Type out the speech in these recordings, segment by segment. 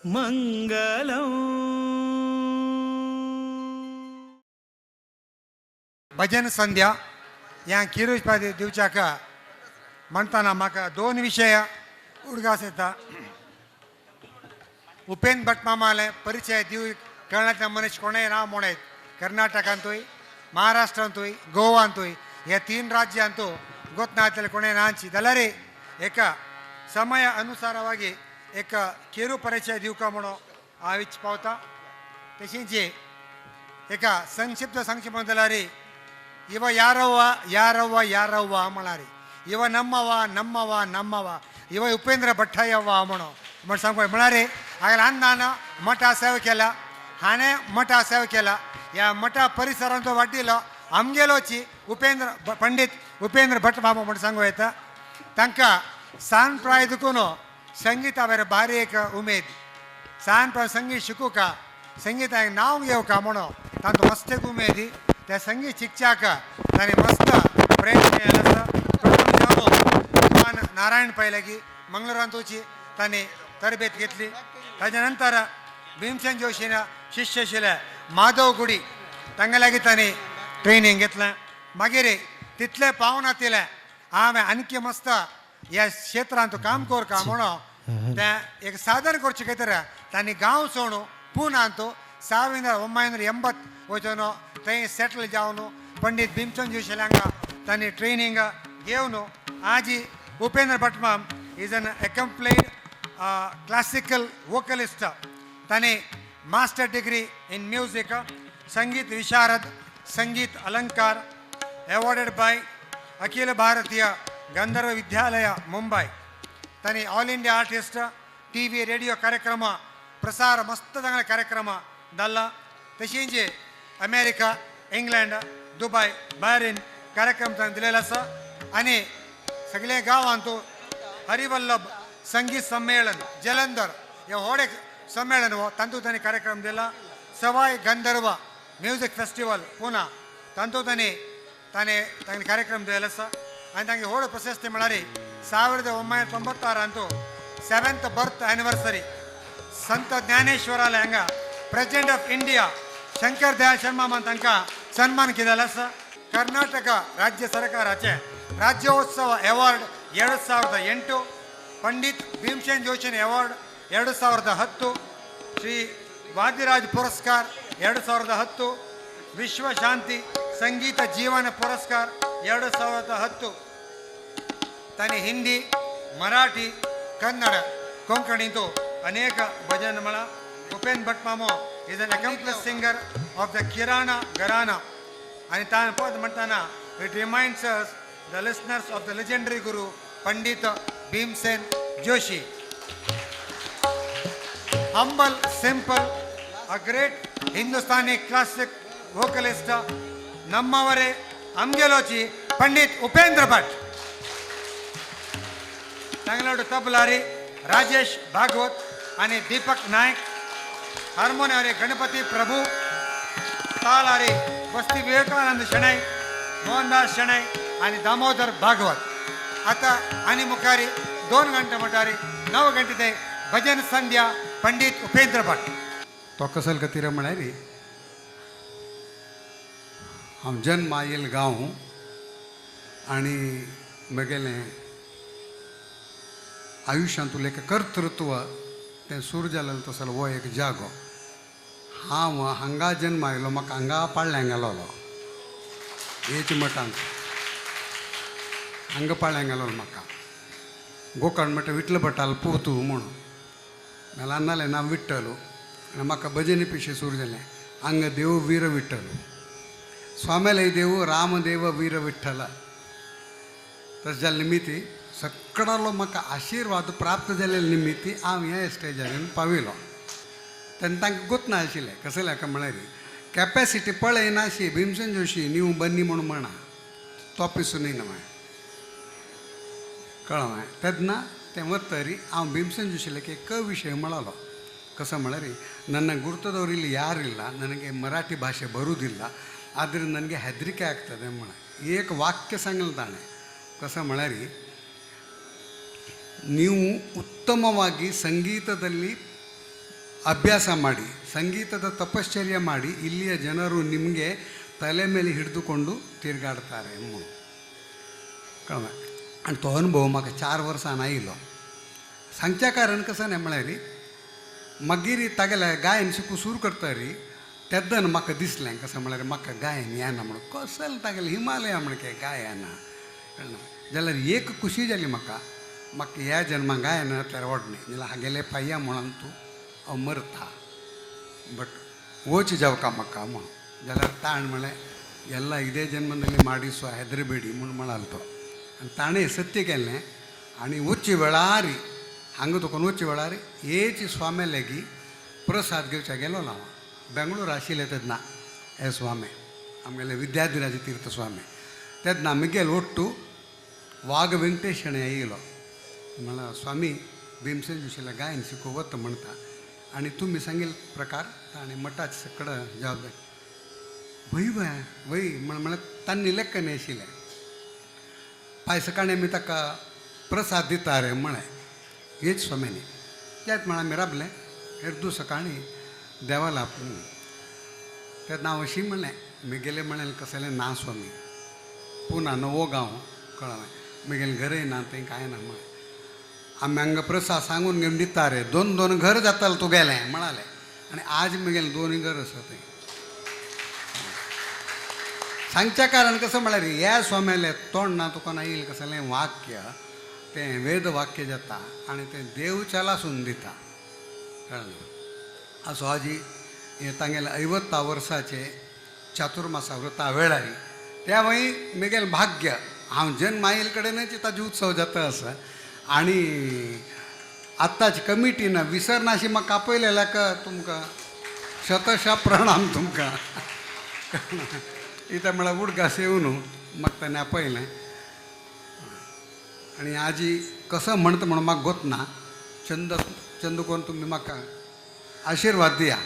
ಮಂಗಲಂ. भजन संध्या ह्या किरुज पादी दिवच्याक म्हणटाना म्हाका दोन विशय उडगास येता. उपेंद्र भट मामाले परिचय दिव कळनातले मनीस कोणेय ना म्हणत. कर्नाटकांतूय, महाराष्ट्रांतूय, गोवांतूय, ह्या तीन राज्यांतू गोतनातले कोणेय नाची जाल्यार एका समय अनुसारವಾಗಿ एक केरू परिचय दिवका म्हणून हांव इच्छ पावता. तशेंच एका संक्षिप्त संक्षिप्त जाल्यार ಇವ ಯಾರವ್ವ ಯಾರವ್ವ ಯಾರವ್ವ म्हणारी, ಇವ ನಮ್ಮವ ನಮ್ಮವ ನಮ್ಮವ, ಇವ ಉಪೇಂದ್ರ भट्टयव्वा म्हणून म्हण सांगू म्हणारे. हांगा ल्हान मठा सेवा केला, हाणें मठा सेवा केला. ह्या मठा परिसरांत वाडिल्लो आमगेलोची उपेंद्र पंडित उपेंद्र भट बाबू म्हण सांगू येता. तांकां सान प्राय दुखून संगीता वयर बारी एक उमेद. सान प्राय संगीत शिकूका, संगीताक नांव घेवका म्हणून तांचो मस्त एक उमेदी. त्या संगीत शिकच्याक तांणी मस्त प्रयत्न केले आसा. प्रथम जावन विद्वान नारायण पै मंगळुरांतूची तांणी तरबेत घेतली. ताच्या नंतर भीमसेन जोशीन शिष्य आशिल्ले माधव गुडी तांगे लागीं तांणी ट्रेनींग घेतलें. मागीर तितलें पावनातिलें हांवें आणखी मस्त ह्या क्षेत्रांत काम करका म्हणून तें एक साधन करचे खातीर तांणी गांव सोडून पुनांत 1980 वचून थंय सेटल जावन पंडित भीमसेन जोशी हांगा तांणी ट्रेनींग घेवन आजी उपेंद्र भटमाम is an accomplished classical vocalist. तांणी मास्टर डिग्री इन म्युजीक, संगीत विशारद, संगीत अलंकार, अवॉर्डेड बाय अखिल भारतीय गंधर्व विद्यालय, मुंबई. तांणी all India artist, TV, radio कार्यक्रम प्रसार मस्त चांगले कार्यक्रम जाल्ला. तशेंच अमेरिका, इंग्लंड, दुबय, बहरीन कार्यक्रम तांणी दिलेलो आसा. आनी सगळे गांवांत हरिवल्लभ संगीत संमेलन, जलंधर हे व्हड एक संमेलन हो, तातूंत तांणी कार्यक्रम दिला. सवाय गंधर्व म्युजीक फेस्टिवल, पुना, तातूंत तांणी ताणें तांणी कार्यक्रम दिलेलो आसा. आनी तांगे व्हड प्रशस्ती म्हळ्यार 1996रांतू सेवेंथ बर्थ एनिवर्सरी संत ज्ञानेश्वराले हांगा president of India Shankar Dayal Sharma मान तांकां सन्मान केलेलो आसा. कर्नाटक राज्य सरकाराचे राज्योत्सव अवॉर्ड 2008, पंडित भीमसेन जोशी ಅವಾರ್ಡ್ 2010, ಶ್ರೀ ವಾದಿರಾಜ್ ಪುರಸ್ಕಾರ 2010, ವಿಶ್ವ ಶಾಂತಿ ಸಂಗೀತ ಜೀವನ ಪುರಸ್ಕಾರ 2010. ತಾನೆ ಹಿಂದಿ, ಮರಾಠಿ, ಕನ್ನಡ, ಕೊಂಕಣಿಂತು ಅನೇಕ ಭಜನ್ ಮಳ. Upendra Bhat ಮಾಮೋ is an accomplished singer of the Kirana Gharana. आणि तान पद म्हणताना it reminds us, the listeners, of the legendary guru Pandit Bhimsen Joshi. Humble, simple, a great Hindustani classic vocalist, ನಮ್ಮವರೇ ಅಂಗೆಲೋಚಿ ಪಂಡಿತ್ ಉಪೇಂದ್ರ ಭಟ್. ತಂಗಲಾಡು ತಬಲಾರಿ ರಾಜೇಶ್ ಭಾಗವತ್ आणि दीपक नायक, हार्मोनियावरे गणपती प्रभू, तालारी बस्ती विवेकानंद शणै, मोहनदास शणै आणि दामोदर भागवत. आता आणि मुखारी 2 घंटे म्हटारी 9 घंटे ते भजन संध्या, पंडित उपेंद्र भट. तो कसल खातीर म्हळ्यार हांव जन्म आयल गांव आनी म्हगेलें आयुश्यांतलें एक कर्तृत्व तें सुरू जालें तसो हो एक जागो. हांव हांगा जन्म आयलो, म्हाका हांगा पाळण्यां गेलोलो, हेच मठांत हांगा पाळण्यां गेलोलो. म्हाका गोकर्ण म्हणटा विठ्ठल भटाल पोतू म्हणून मेला नालें नांव विठ्ठल. आनी म्हाका भजनी पिशें सुरू जालें. हांगा देव वीर विठ्ठल, स्वाम्यालय देव रामदेव वीर विठ्ठल. तशें जाल्ले निमित्ती सगळ्यालो म्हाका आशिर्वाद प्राप्त जाल्ले निमित्ती हांव ह्या स्टेजार येवन पाविलो. तेन्ना तांकां गोत ना आशिल्लें कसलें काय म्हळ्यार कॅपॅसिटी पळयनाशी भीमसेन जोशी ನೀವು ಬನ್ನಿ म्हणून म्हणा तोपिसून येयना मागीर कळ्ळें. तेन्ना तें वतरी हांव ಭೀಮಸೇನ್ ಜೋಶಿಲಕ್ಕೆ ಕ ವಿಷಯ म्हಳಾलो. कसं म्हळ्यार ನನ್ನ ಗುರ್ತದವರು ಇಲ್ಲಿ ಯಾರಿಲ್ಲ, ನನಗೆ ಮರಾಠಿ ಭಾಷೆ ಬರುವುದಿಲ್ಲ, ಆದ್ದರಿಂದ ನನಗೆ ಹೆದರಿಕೆ ಆಗ್ತದೆ म्हण एक वाक्य सांगलें ताणें. कसं म्हळ्यार ನೀವು ಉತ್ತಮವಾಗಿ ಸಂಗೀತದಲ್ಲಿ ಅಭ್ಯಾಸ ಮಾಡಿ, ಸಂಗೀತದ ತಪಶ್ಚರ್ಯ ಮಾಡಿ ಇಲ್ಲಿಯ ಜನರು ನಿಮಗೆ ತಲೆ ಮೇಲೆ ಹಿಡಿದುಕೊಂಡು ತಿರುಗಾಡ್ತಾರೆ म्हणून कळ्ळें. आनी तो अनुभव म्हाका 4 वर्सां आयलो. सांगच्या कारण कसं न्ही म्हळ्यार मागीर तागेलें गायन शिकूं सुरू करतरी तेन्ना म्हाका दिसलें कसं म्हळ्यार म्हाका गायन येना म्हणून, कसलें तागेलें हिमालया म्हणके गायना कळ्ळें. जाल्यार एक खुशी जाली म्हाका, म्हाका ह्या जन्माक गायन जाल्यार व्हडलें, जाल्यार हागेलें पांया म्हणून तूं हांव मरता ಬಟ್ ಓಚಿ ಜಾವಕ ಮಕ್ಕ म्हणून. जाल्यार ताण म्हळें ಎಲ್ಲ ಇದೇ ಜನ್ಮದಲ್ಲಿ ಮಾಡಿಸುವ ಹೆದರಬೇಡಿ म्हूण म्हणाल तो. आनी ताणें सत्य केलें आनी वच्चे वेळारी हांगा तुका वच्चे वेळार हेच स्वामी लेगी प्रसाद घेवच्या गेलो हांव. बेंगळूर आशिल्ले तेन्ना हे स्वामी आमगेले विद्याधिराज तीर्थ स्वामी तेन्ना मिगेल ಒಟ್ಟು वाघ वेंकटेश येयलो. म्हणला स्वामी भीमसेन जोशीला गायन शिकोवत म्हणटा आनी तुमी सांगिल्ले प्रकार ताणें मठाच सगळं जबाबदारी वय वय वय म्हण म्हळ्यार तांणी लेखन आशिल्लें. पांय सकाळीं आमी ताका प्रसाद दिता रे म्हळें हेच स्वामीनी. त्याच म्हळ्यार आमी राबलें हेर सकाळीं देवाला तेन्ना हांव अशी म्हणलें मिगेलें म्हणलें कसलें ना स्वामी, पुना नवो गांव कळ्ळें, मिगेलें घरय ना थंय कांय ना म्हळें. आमी हांगा प्रसाद सांगून घेवन दिता रे, 2 2 घर जातालें तुगेलें म्हणालें. आनी आज मिगेलें 2 घर आसा थंय. सांगच्या कारण कसं म्हळ्यार ह्या स्वाम्यालें तोंड ना तुका ना येईल कसलें वाक्य तें वेद वाक्य जाता आनी तें देवच्या लासून दिता कळ्ळें. असो आजी हें तांगेलें 50 वर्साचें चातुर्मासा व्रता वेळार त्या वय मिगेल भाग्य हांव जन्म आयिल्ले कडेनच ताजो उत्सव जाता आसा. आनी आत्ताच कमिटीन विसरनाशी म्हाका आपयलेल्याक तुमकां शतशा प्रणाम तुमकां. इत्याक म्हळ्यार उडगास येवन म्हाका ताणें आपयलें. आनी आजी कसो म्हणटा म्हणून म्हाका गोत ना, चंद चंद कोण तुमी म्हाका आशिर्वाद दिया.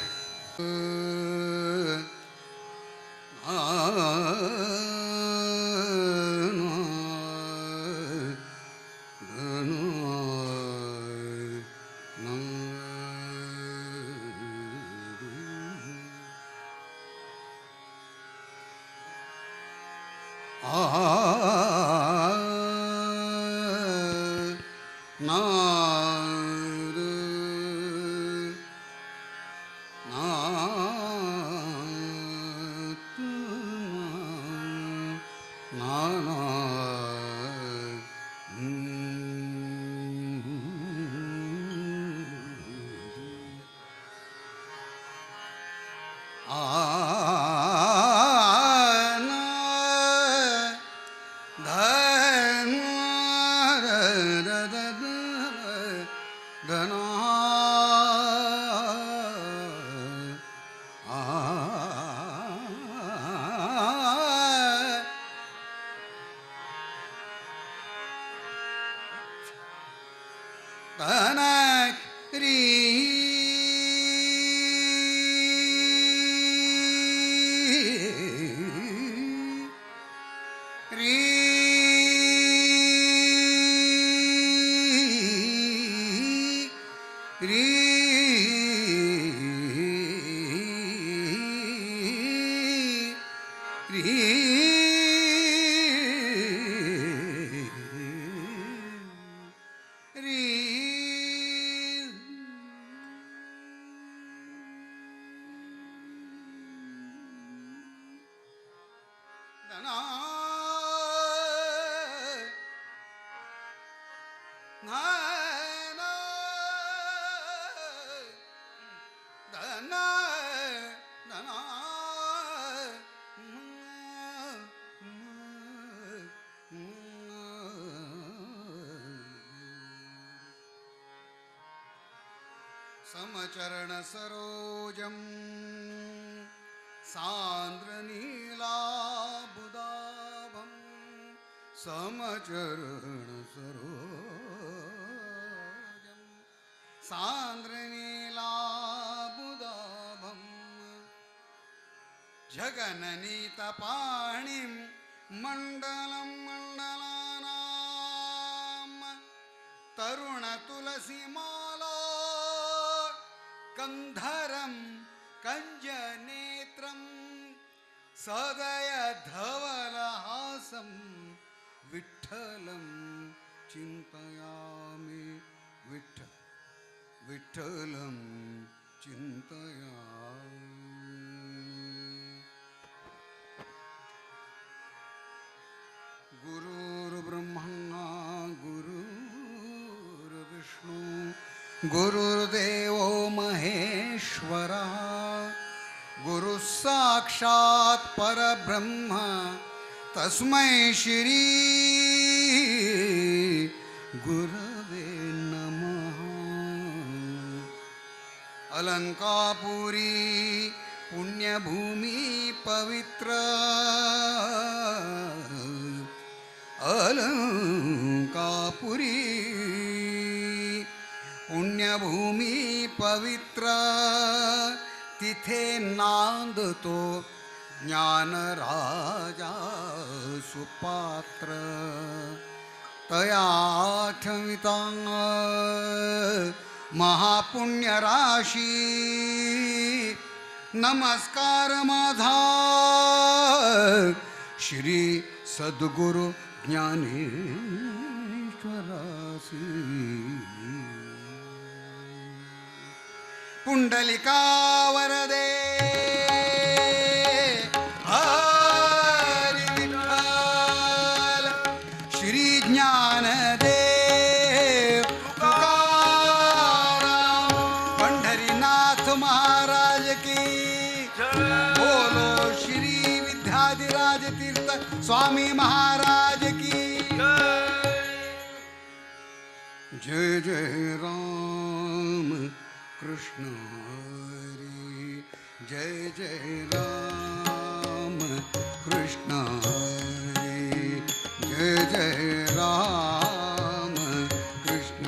समचरण सरोजं सान्द्रनीलाबुदाभं समचरण सरोजं सान्द्रनीलाबुदाभं जगननीतपाणिं मण्डलं मण्डलानां तरुणतुलसीमाला कंधरम कंजनेत्रम सदय धवलहासं विठ्ठलं चिंतयामि विठ्ठल विठ्ठलं चिंतयामि. गुरुर्ब्रह्मा गुरुर्विष्णु गुरुर्देवो महेश्वरा गुरु साक्षात् परब्रह्म तस्मै श्री गुरवे नमः. अलंकापुरी पुण्यभूमी पवित्र अलंकापुरी पुण्यभूमी पवित्र तिथे नांदतो ज्ञानराजा सुपात्र तया आठविता महापुण्यराशी नमस्कार माझा श्री सद्गुरु ज्ञानेश्वरासी. पुंडलिका वरदे हरी विठ्ठल श्री ज्ञानदेव तुकाराम पंढरीनाथ महाराज की बोलो. श्री विद्याधिराज तीर्थ स्वामी महाराज की जय. जय राम कृष्ण हरी जय जय राम कृष्ण हरी जय जय राम कृष्ण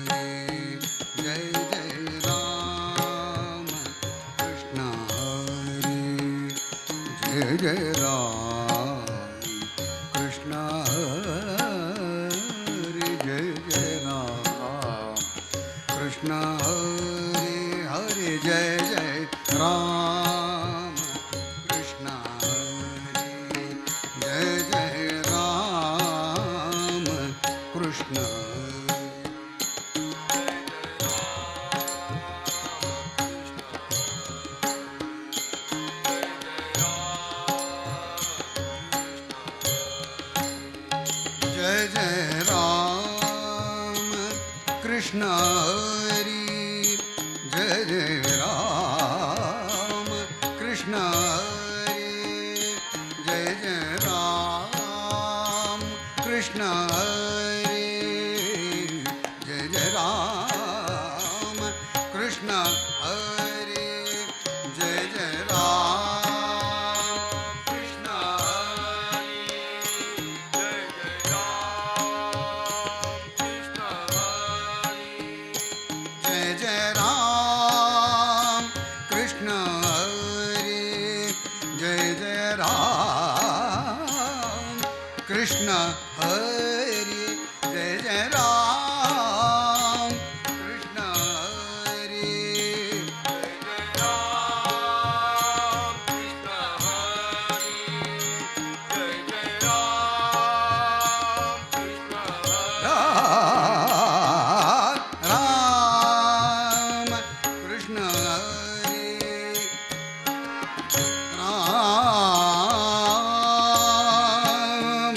हरी जय जय राम कृष्ण हरी जय जय राम कृष्ण हरी जय जय राम कृष्ण हरे हरे जय जय राम कृष्ण हरे जय जय राम कृष्ण. जय जय राम कृष्ण हरी जय जय राम कृष्ण हरी जय जय राम कृष्ण हरी जय जय राम कृष्ण हरी जय जय राम कृष्ण हरी जय जय राम कृष्ण हरी जय जय राम कृष्ण हरी जय जय राम कृष्ण हरी जय जय राम कृष्ण हरी जय जय राम कृष्ण हरी जय जय राम कृष्ण हरी राम कृष्ण हरी राम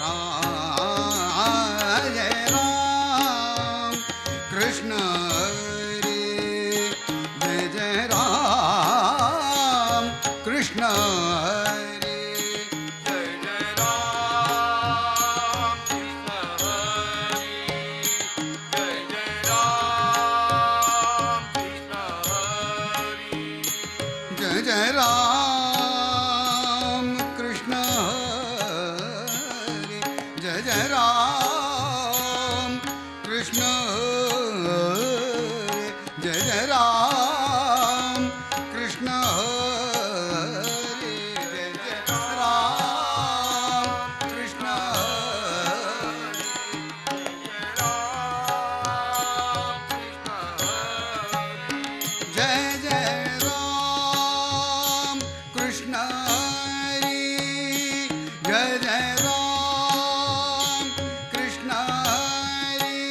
राम जय राम कृष्ण हरी जय जय राम कृष्ण हरी जय जय राम कृष्ण हरी जय जय राम कृष्ण हरी जय जय राम कृष्ण हरी जय जय राम कृष्ण हरी जय जय राम कृष्ण हरी जय जय कृष्ण हरी जय जय राम कृष्ण हरी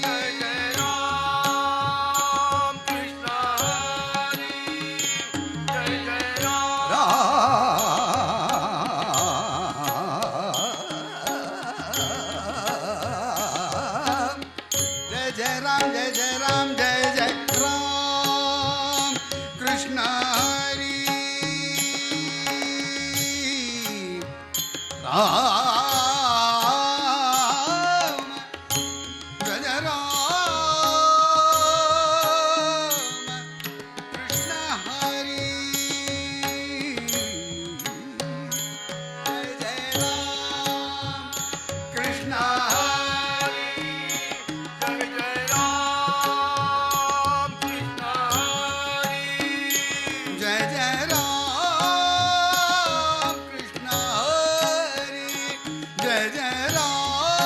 जय जय राम कृष्ण हरी जय जय राम राम जय जय राम जय जय राम जय जय राम कृष्ण हरी राम जय जय राम कृष्ण हरी जय जय राम कृष्ण हरी जय जय राम कृष्ण हरी जय जय राम कृष्ण हरी जय जय राम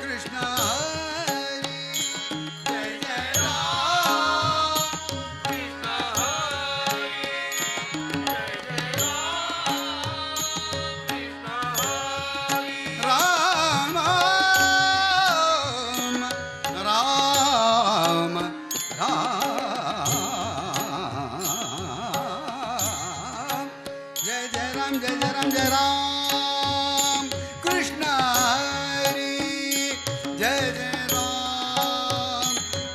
कृष्ण हरी जय जय राम कृष्ण हरी जय जय राम कृष्ण हरी राम राम राम जय जय राम जय जय राम जय राम कृष्ण हरी जय जय राम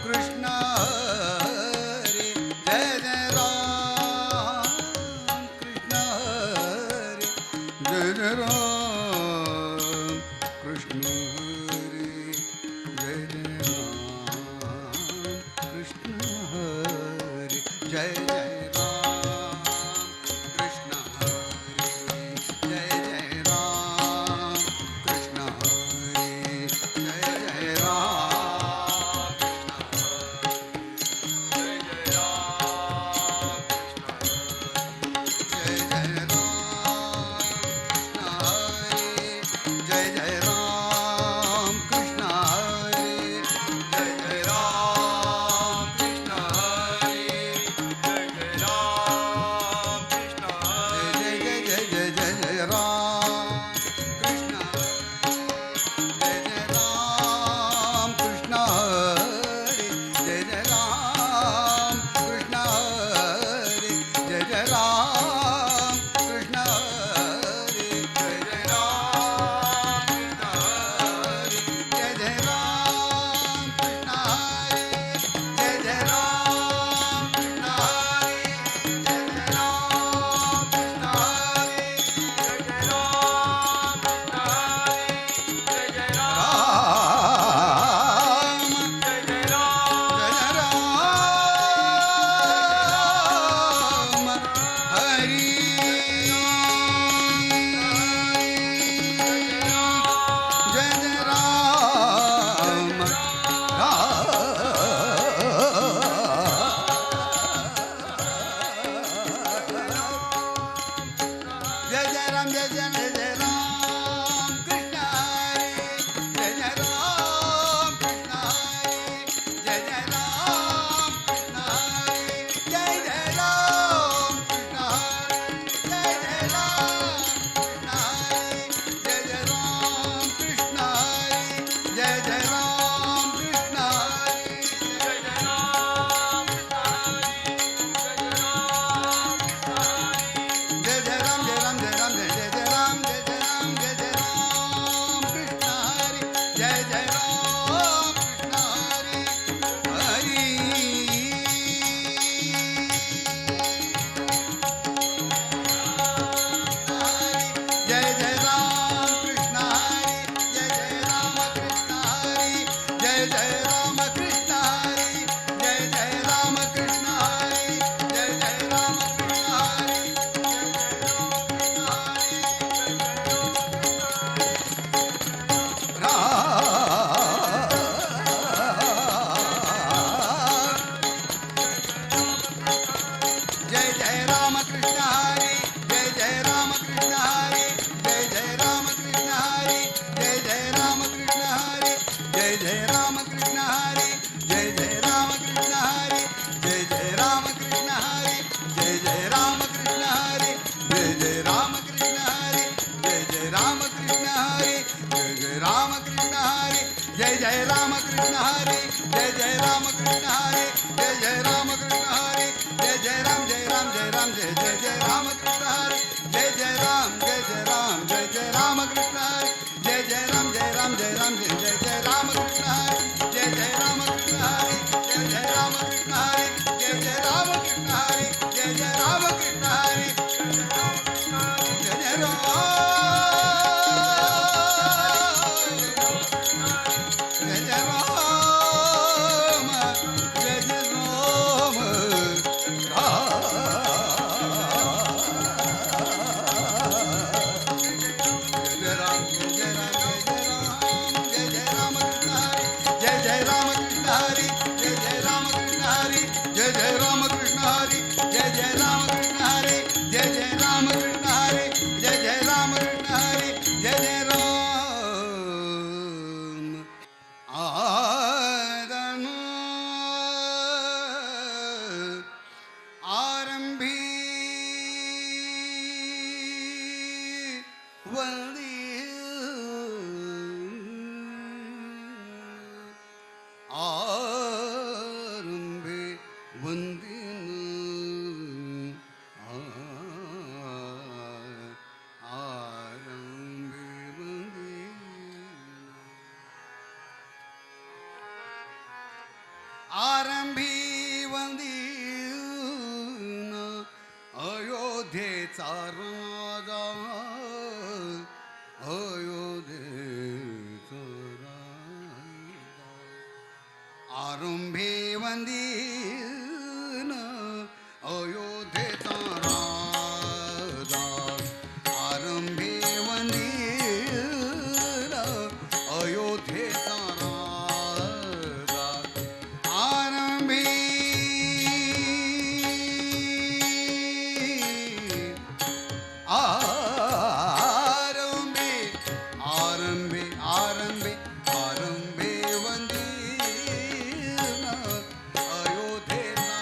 कृष्ण हरी जय जय राम कृष्ण हरी जय जय राम कृष्ण हरी जय जय राम कृष्ण हरी जय जय राम कृष्ण हरी जय जय राम कृष्ण हरी जय जय राम जय जय राम कृष्ण जय जय राम कृष्ण हरी जय जय राम कृष्ण हरी जय जय राम कृष्ण हरी जय जय राम कृष्ण हरी जय जय जय जय जय जय राम कृष्ण जय जय राम कृष्ण हरी जय जय राम कृष्ण हरी जय जय राम कृष्ण हरी जय जय राम कृष्ण हरी जय जय राम कृष्ण हरी जय जय राम कृष्ण हरी जय जय राम कृष्ण हरी जय जय राम कृष्ण हरी जय जय राम राम जय जय राम जय राम हरी जय जय राम जय जय राम जय जय जय जय राम कृष्ण हरी जय जय राम कृष्ण हरी जय जय राम कृष्ण हरी जय जय राम कृष्ण हरी जय जय राम कृष्ण हरी जय जय राम कृष्ण हरी जय जय राम कृष्ण हरी जय जय राम कृष्ण हरी जय जय राम कृष्ण हरी जय जय राम जय राम जय राम जय जय जय राम जय जय राम कृष्ण हरी जय जय राम जय राम जय राम जय जय जय राम कृष्ण हरी जय जय राम जय जय राम जय जय राम कृष्ण हरी जय जय राम जय राम जय राम जय जय जय राम कृष्ण हरी जय जय राम कृष्ण हरी जय जय राम कृष्ण हरी जय जय राम कृष्ण हरी जय जय राम कृष्ण हरी जय जय राम जय जय राम जय जय राम जय राम जय राम जय जय राम जय जय राम कृष्ण हरी जय जय राम कृष्ण हरी जय जय राम कृष्ण हरी जय जय राम कृष्ण हरी जय जय राम कृष्ण हरी जय जय राम कृष्ण हरी जय जय राम आदन आरंभी वंदी आरंभे वंदिन आरंभे वंदिन आरंभी वंदिन अयोध्येचा राजा अयोध्येचा राजा आरंभी वंदिन अयोध्येचा राजा आरंभी वंदिन अयोध्येचा राजा आरंभी आरंभे आरंभे आरंभे आरंभे वंदिन अयोध्येचा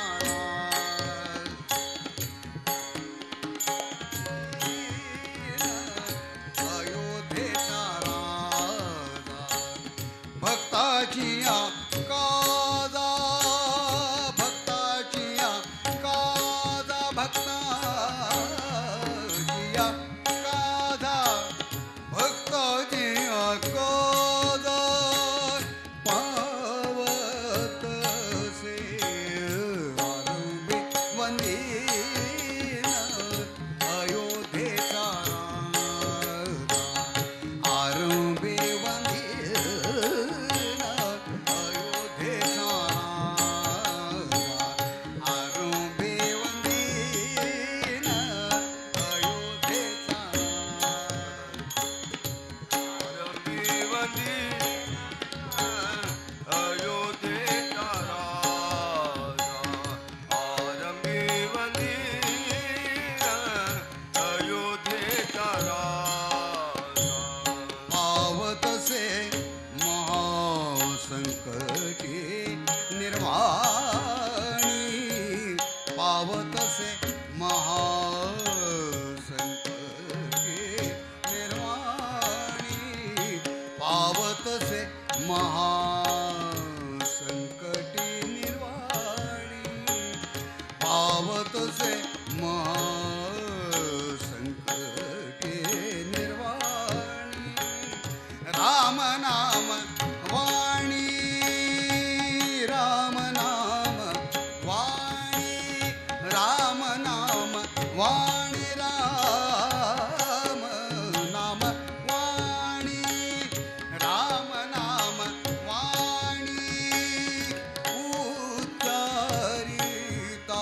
अयोध्येचा राजा भक्ताची काजा भक्ताची काजा भक्ताची काजा भक्ताची काजा पावत से आरंभे वंदिन अयोध्येचा राजा आरंभे वंदिन अयोध्येचा राजा आरंभे वंदिन अयोध्येचा आरंभी वंदिन अयोध्येचा राजा आरंभी वंदिन अयोध्येचा राजा पावतसे महासंकटे निर्वाणी पावतसे महासंकटे निर्वाणी पावतसे महासंकटे निर्वाणी पावतसे महासंकटे निर्वाणी राम नाम वाणी राम नाम वाणी राम नाम वाणी राम नाम वाणी राम नाम वाणी उच्चारिता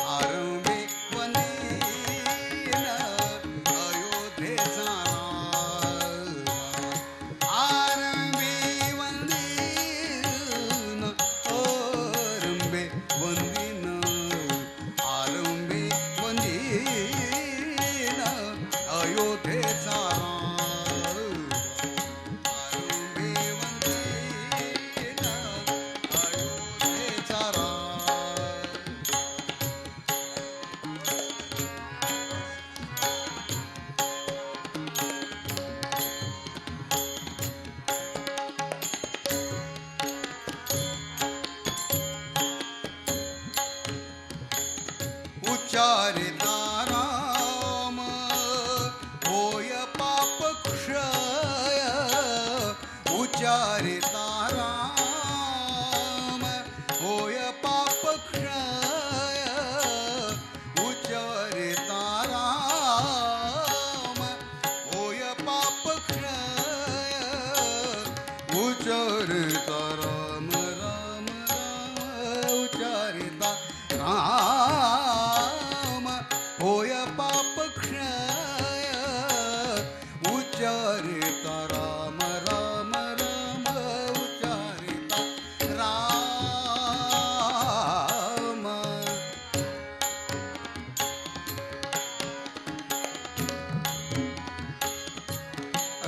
आरंभे वंदिन अयोध्येचा राजा आरंभे वंदिन आरंभे वंदिन आरंभे वंदिन पाप क्षय उच्चारिता राम राम राम उच्चारिता राम.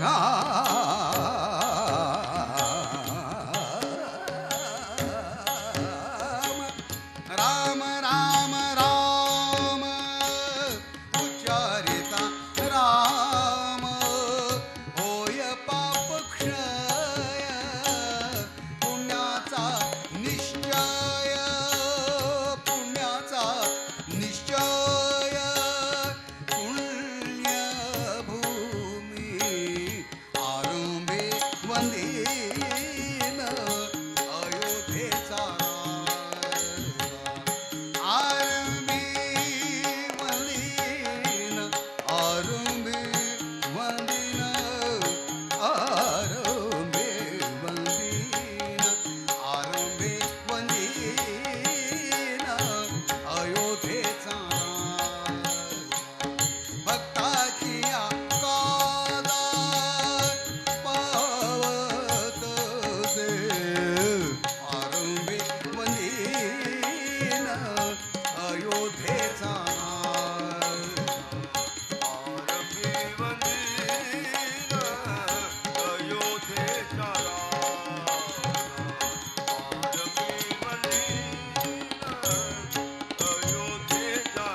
राम राम राम राम उच्चारिता राम होय पाप क्षय पुण्याचा निश्चय पुण्याचा निश्चय पुण्यभूमी आरंभे वंदीन अयोध्येचा आरंभी वंदीन आरंभी वंदीन आरंभे वंदीन आरंभे वंदीन अयोध्येचा भक्ताची काला पावत से आरंभे वंदीन अयोध्येचा. आरंभी वंदीन अयोध्येचा आरंभी वंदीन अयोध्येचा.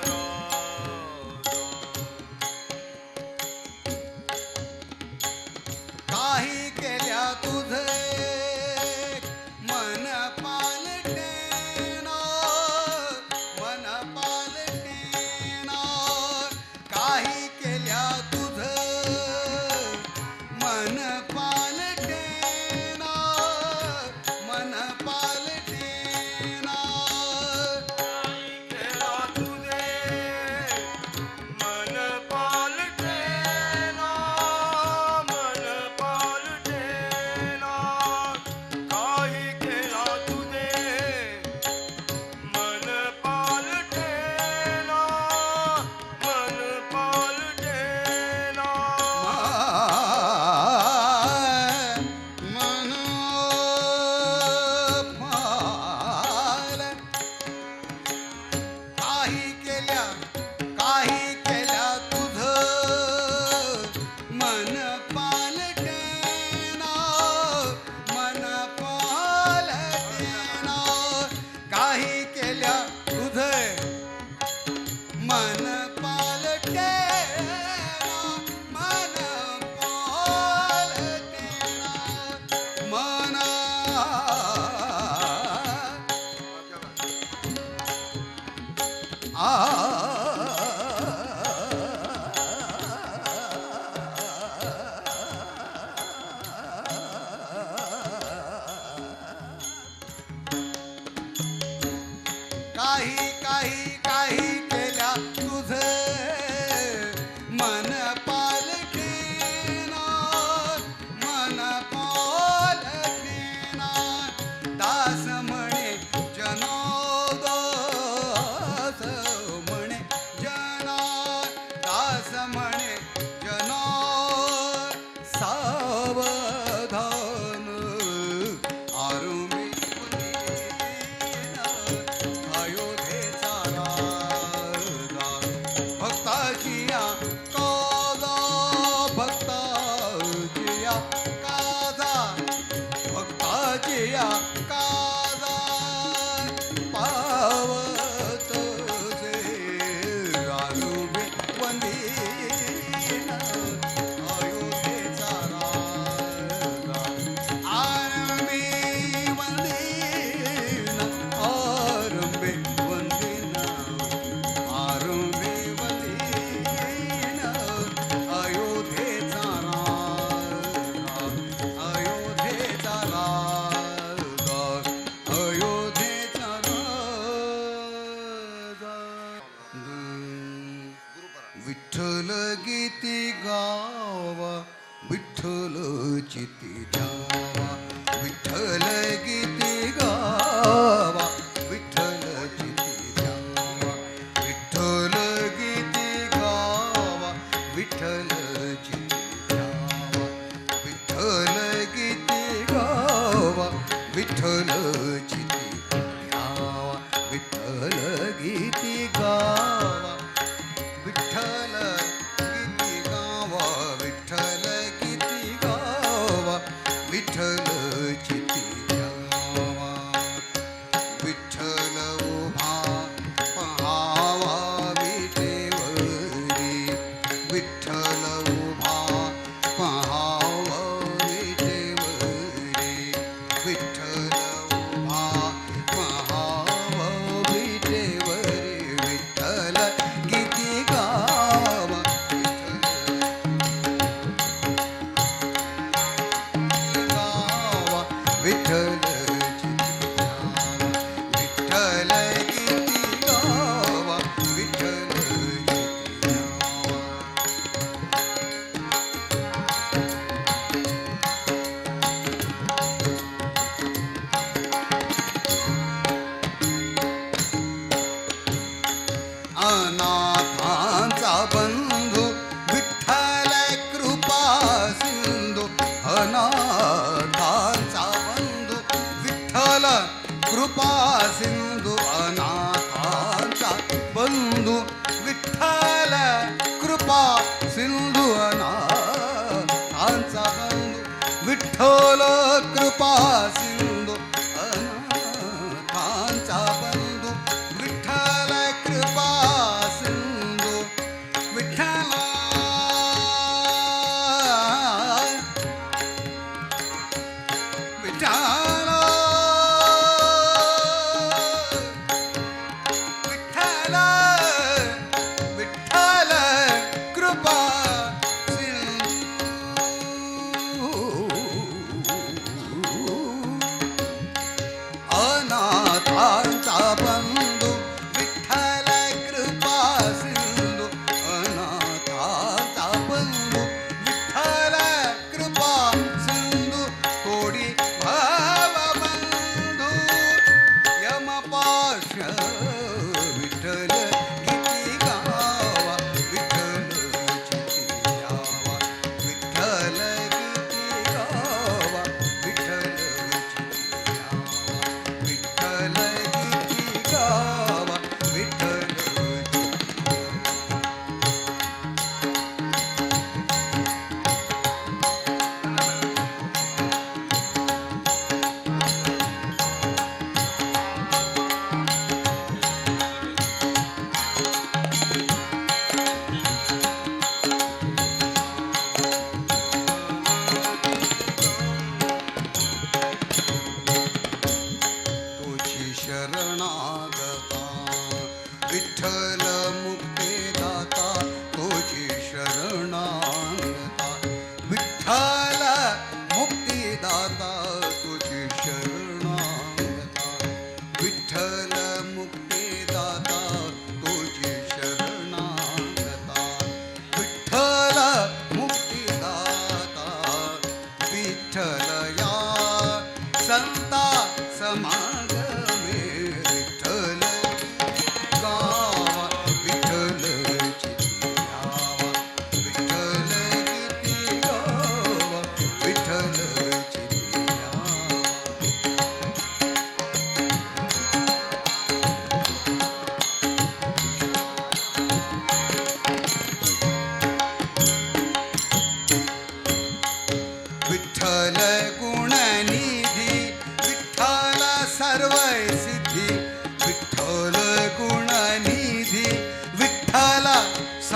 काही केल्या तुझे मन पालटेना मन पालटेना काही केल्या तुझे मन पालटेना मन पालटेना केला तुझे मन पालटेना मन पालटेना काही केला तुझे मन पालटेना मन पालटेना. मन पाल काही केल्या काही केल्या तुझ मन पालटेना मन पालटेना काही केल्या तुझ मन पालटेना मन पालटेना मन आ काही काही काही केल्या तुझे मन पालटेना मन पालटेना दास म्हणे जनो दास म्हणे जना दास म्हणे जना सावधान आरुमी अयोध्येचा राजा भक्ताचिया काजा भक्ताचिया काजा भक्ताचिया काजा पावत से रानुबे वंदीन अयोध्येचा राजा आरंभी वंदीन आरंभे वंदीन आरंभे वंदीन अयोध्येचा राजा अयोध्येचा राजा अयोध्येचा राजा. विठ्ठल गीती गावा विठ्ठल चिती जावा विठ्ठल गीती गावा विठ्ठल चिती जावा विठ्ठल गीती गावा.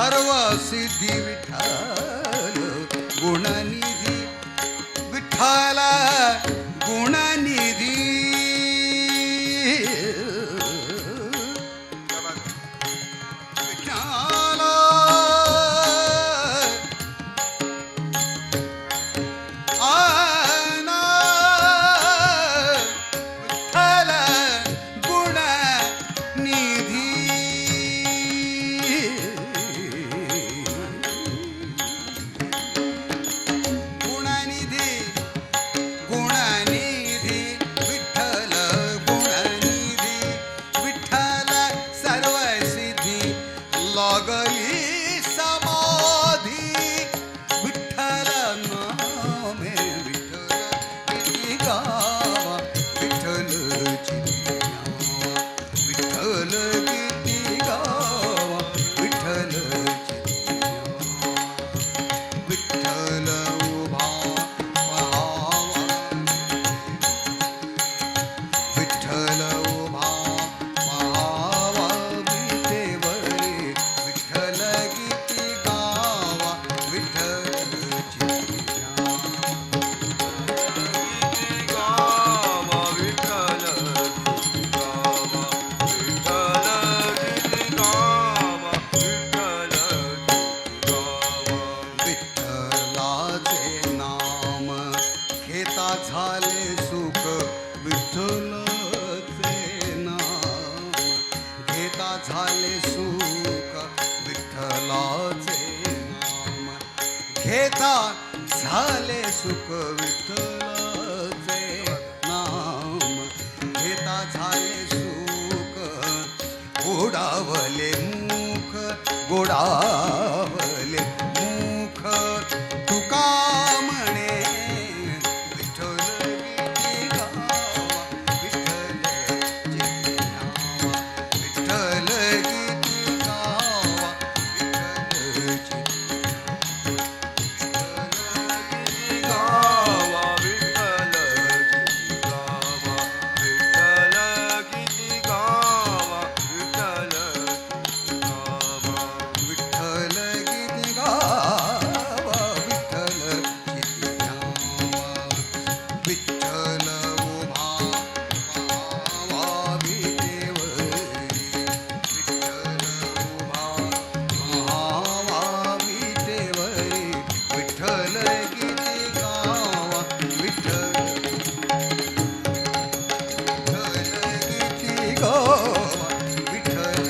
सर्व सिद्धी विठ्ठल गुणनिधी विठ्ठल गुणनिधी विठ्ठल आना विठ्ठल गुणनिधी गुणनिधी गुणनिधी विठ्ठल गुणनिधी विठ्ठल सर्व सिद्धी लागली समाधी विठ्ठल नामे विठ्ठल गीती गावा विठ्ठल चिती विठ्ठल गीती गावा विठ्ठल चिती विठ्ठल उभा पहावा विठ्ठल उभा पहावा विटेवरी विठ्ठल गीती गावा विठ्ठल चिती गावा विठ्ठल गावा विठ्ठल गावा विठ्ठल गावा. विठ्ठलाचे नाम घेता झाले सुख विठ्ठलाचे नाम घेता झाले सुख विठ्ठलाचे नाम घेता झाले सुख विठ्ठलाचे नाम घेता झाले सुख गोडावले मुख गोडावले मुख तुका म्हणे विठ्ठल गीती गावा विठ्ठल चिती न्यावा विठ्ठल गीती गावा विठ्ठल चिती गावा विठ्ठल गावा विठ्ठल गीती गावा विठ्ठल गावा. विठ्ठल गीती गावा विठ्ठल चिती न्यावा विठ्ठल उभा पाहावा विटेवरी विठ्ठल उभा पाहावा विटेवरी विठ्ठल गीती गावा विठ्ठल विठ्ठल गीती गावा विठ्ठल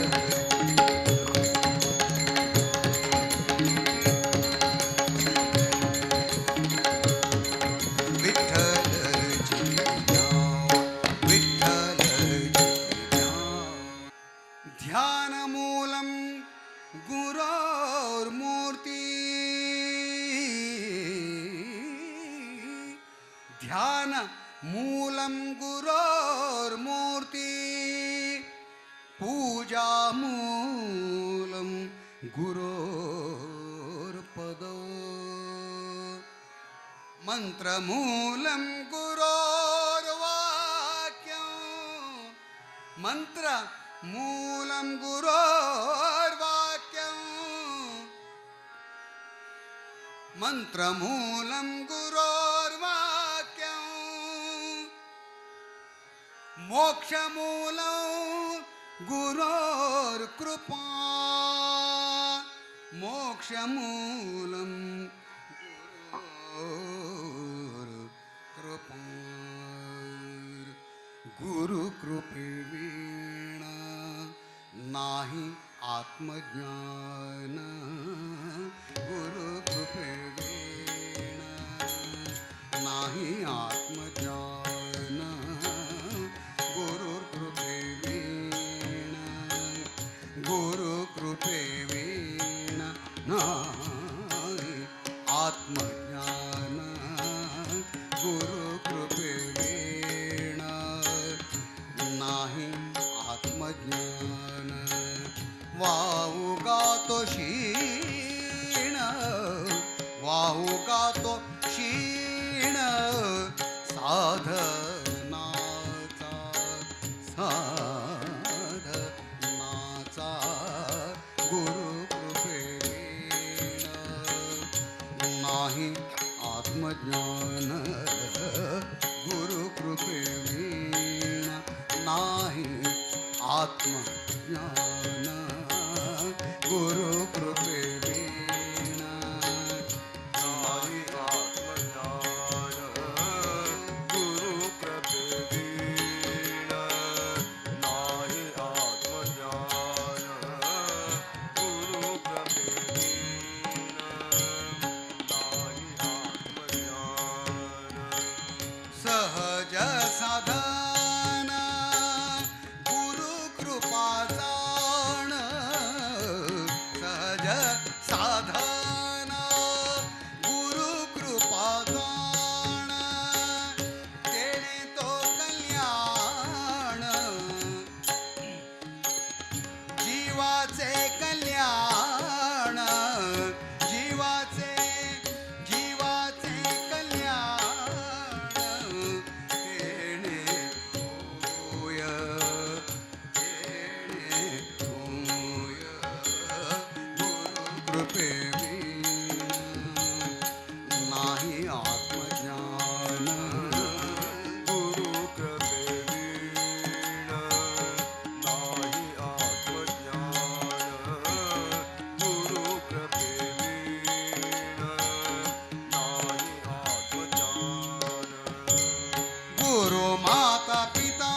विठ्ठल विठ्ठल ध्यानमूलं गुरोर्मूर्ती ध्यानमूलं गुरोर्मूर्ती पूजामूलं गुरोर्पदो मन्त्रमूलं गुरोर्वाक्यं मन्त्रमूलं गुरोर्वाक्यं मन्त्रमूलं गुरोर्वाक्यं मोक्षमूलं गुरोर्कृपा मोक्षमूलं गुरुर्कृपा गुरुकृपे वीणा नाही आत्मज्ञान गुरुकृपे वीणा नाही आत्मज्ञान गुरुकृपे वीणा गुरुकृपे वीणा नाही आत्मज्ञान गुरुकृपे वीणा नाही आत्मज्ञान वाहू गातो क्षीण वाहू गातो क्षीण साधनाचा साधनाचा गुरुकृपे. कृपे नाही आत्मज्ञान गुरु कृपे नाही आत्मज्ञान गुरु कृपे नाही आत्मज्ञान गुरु माता पिता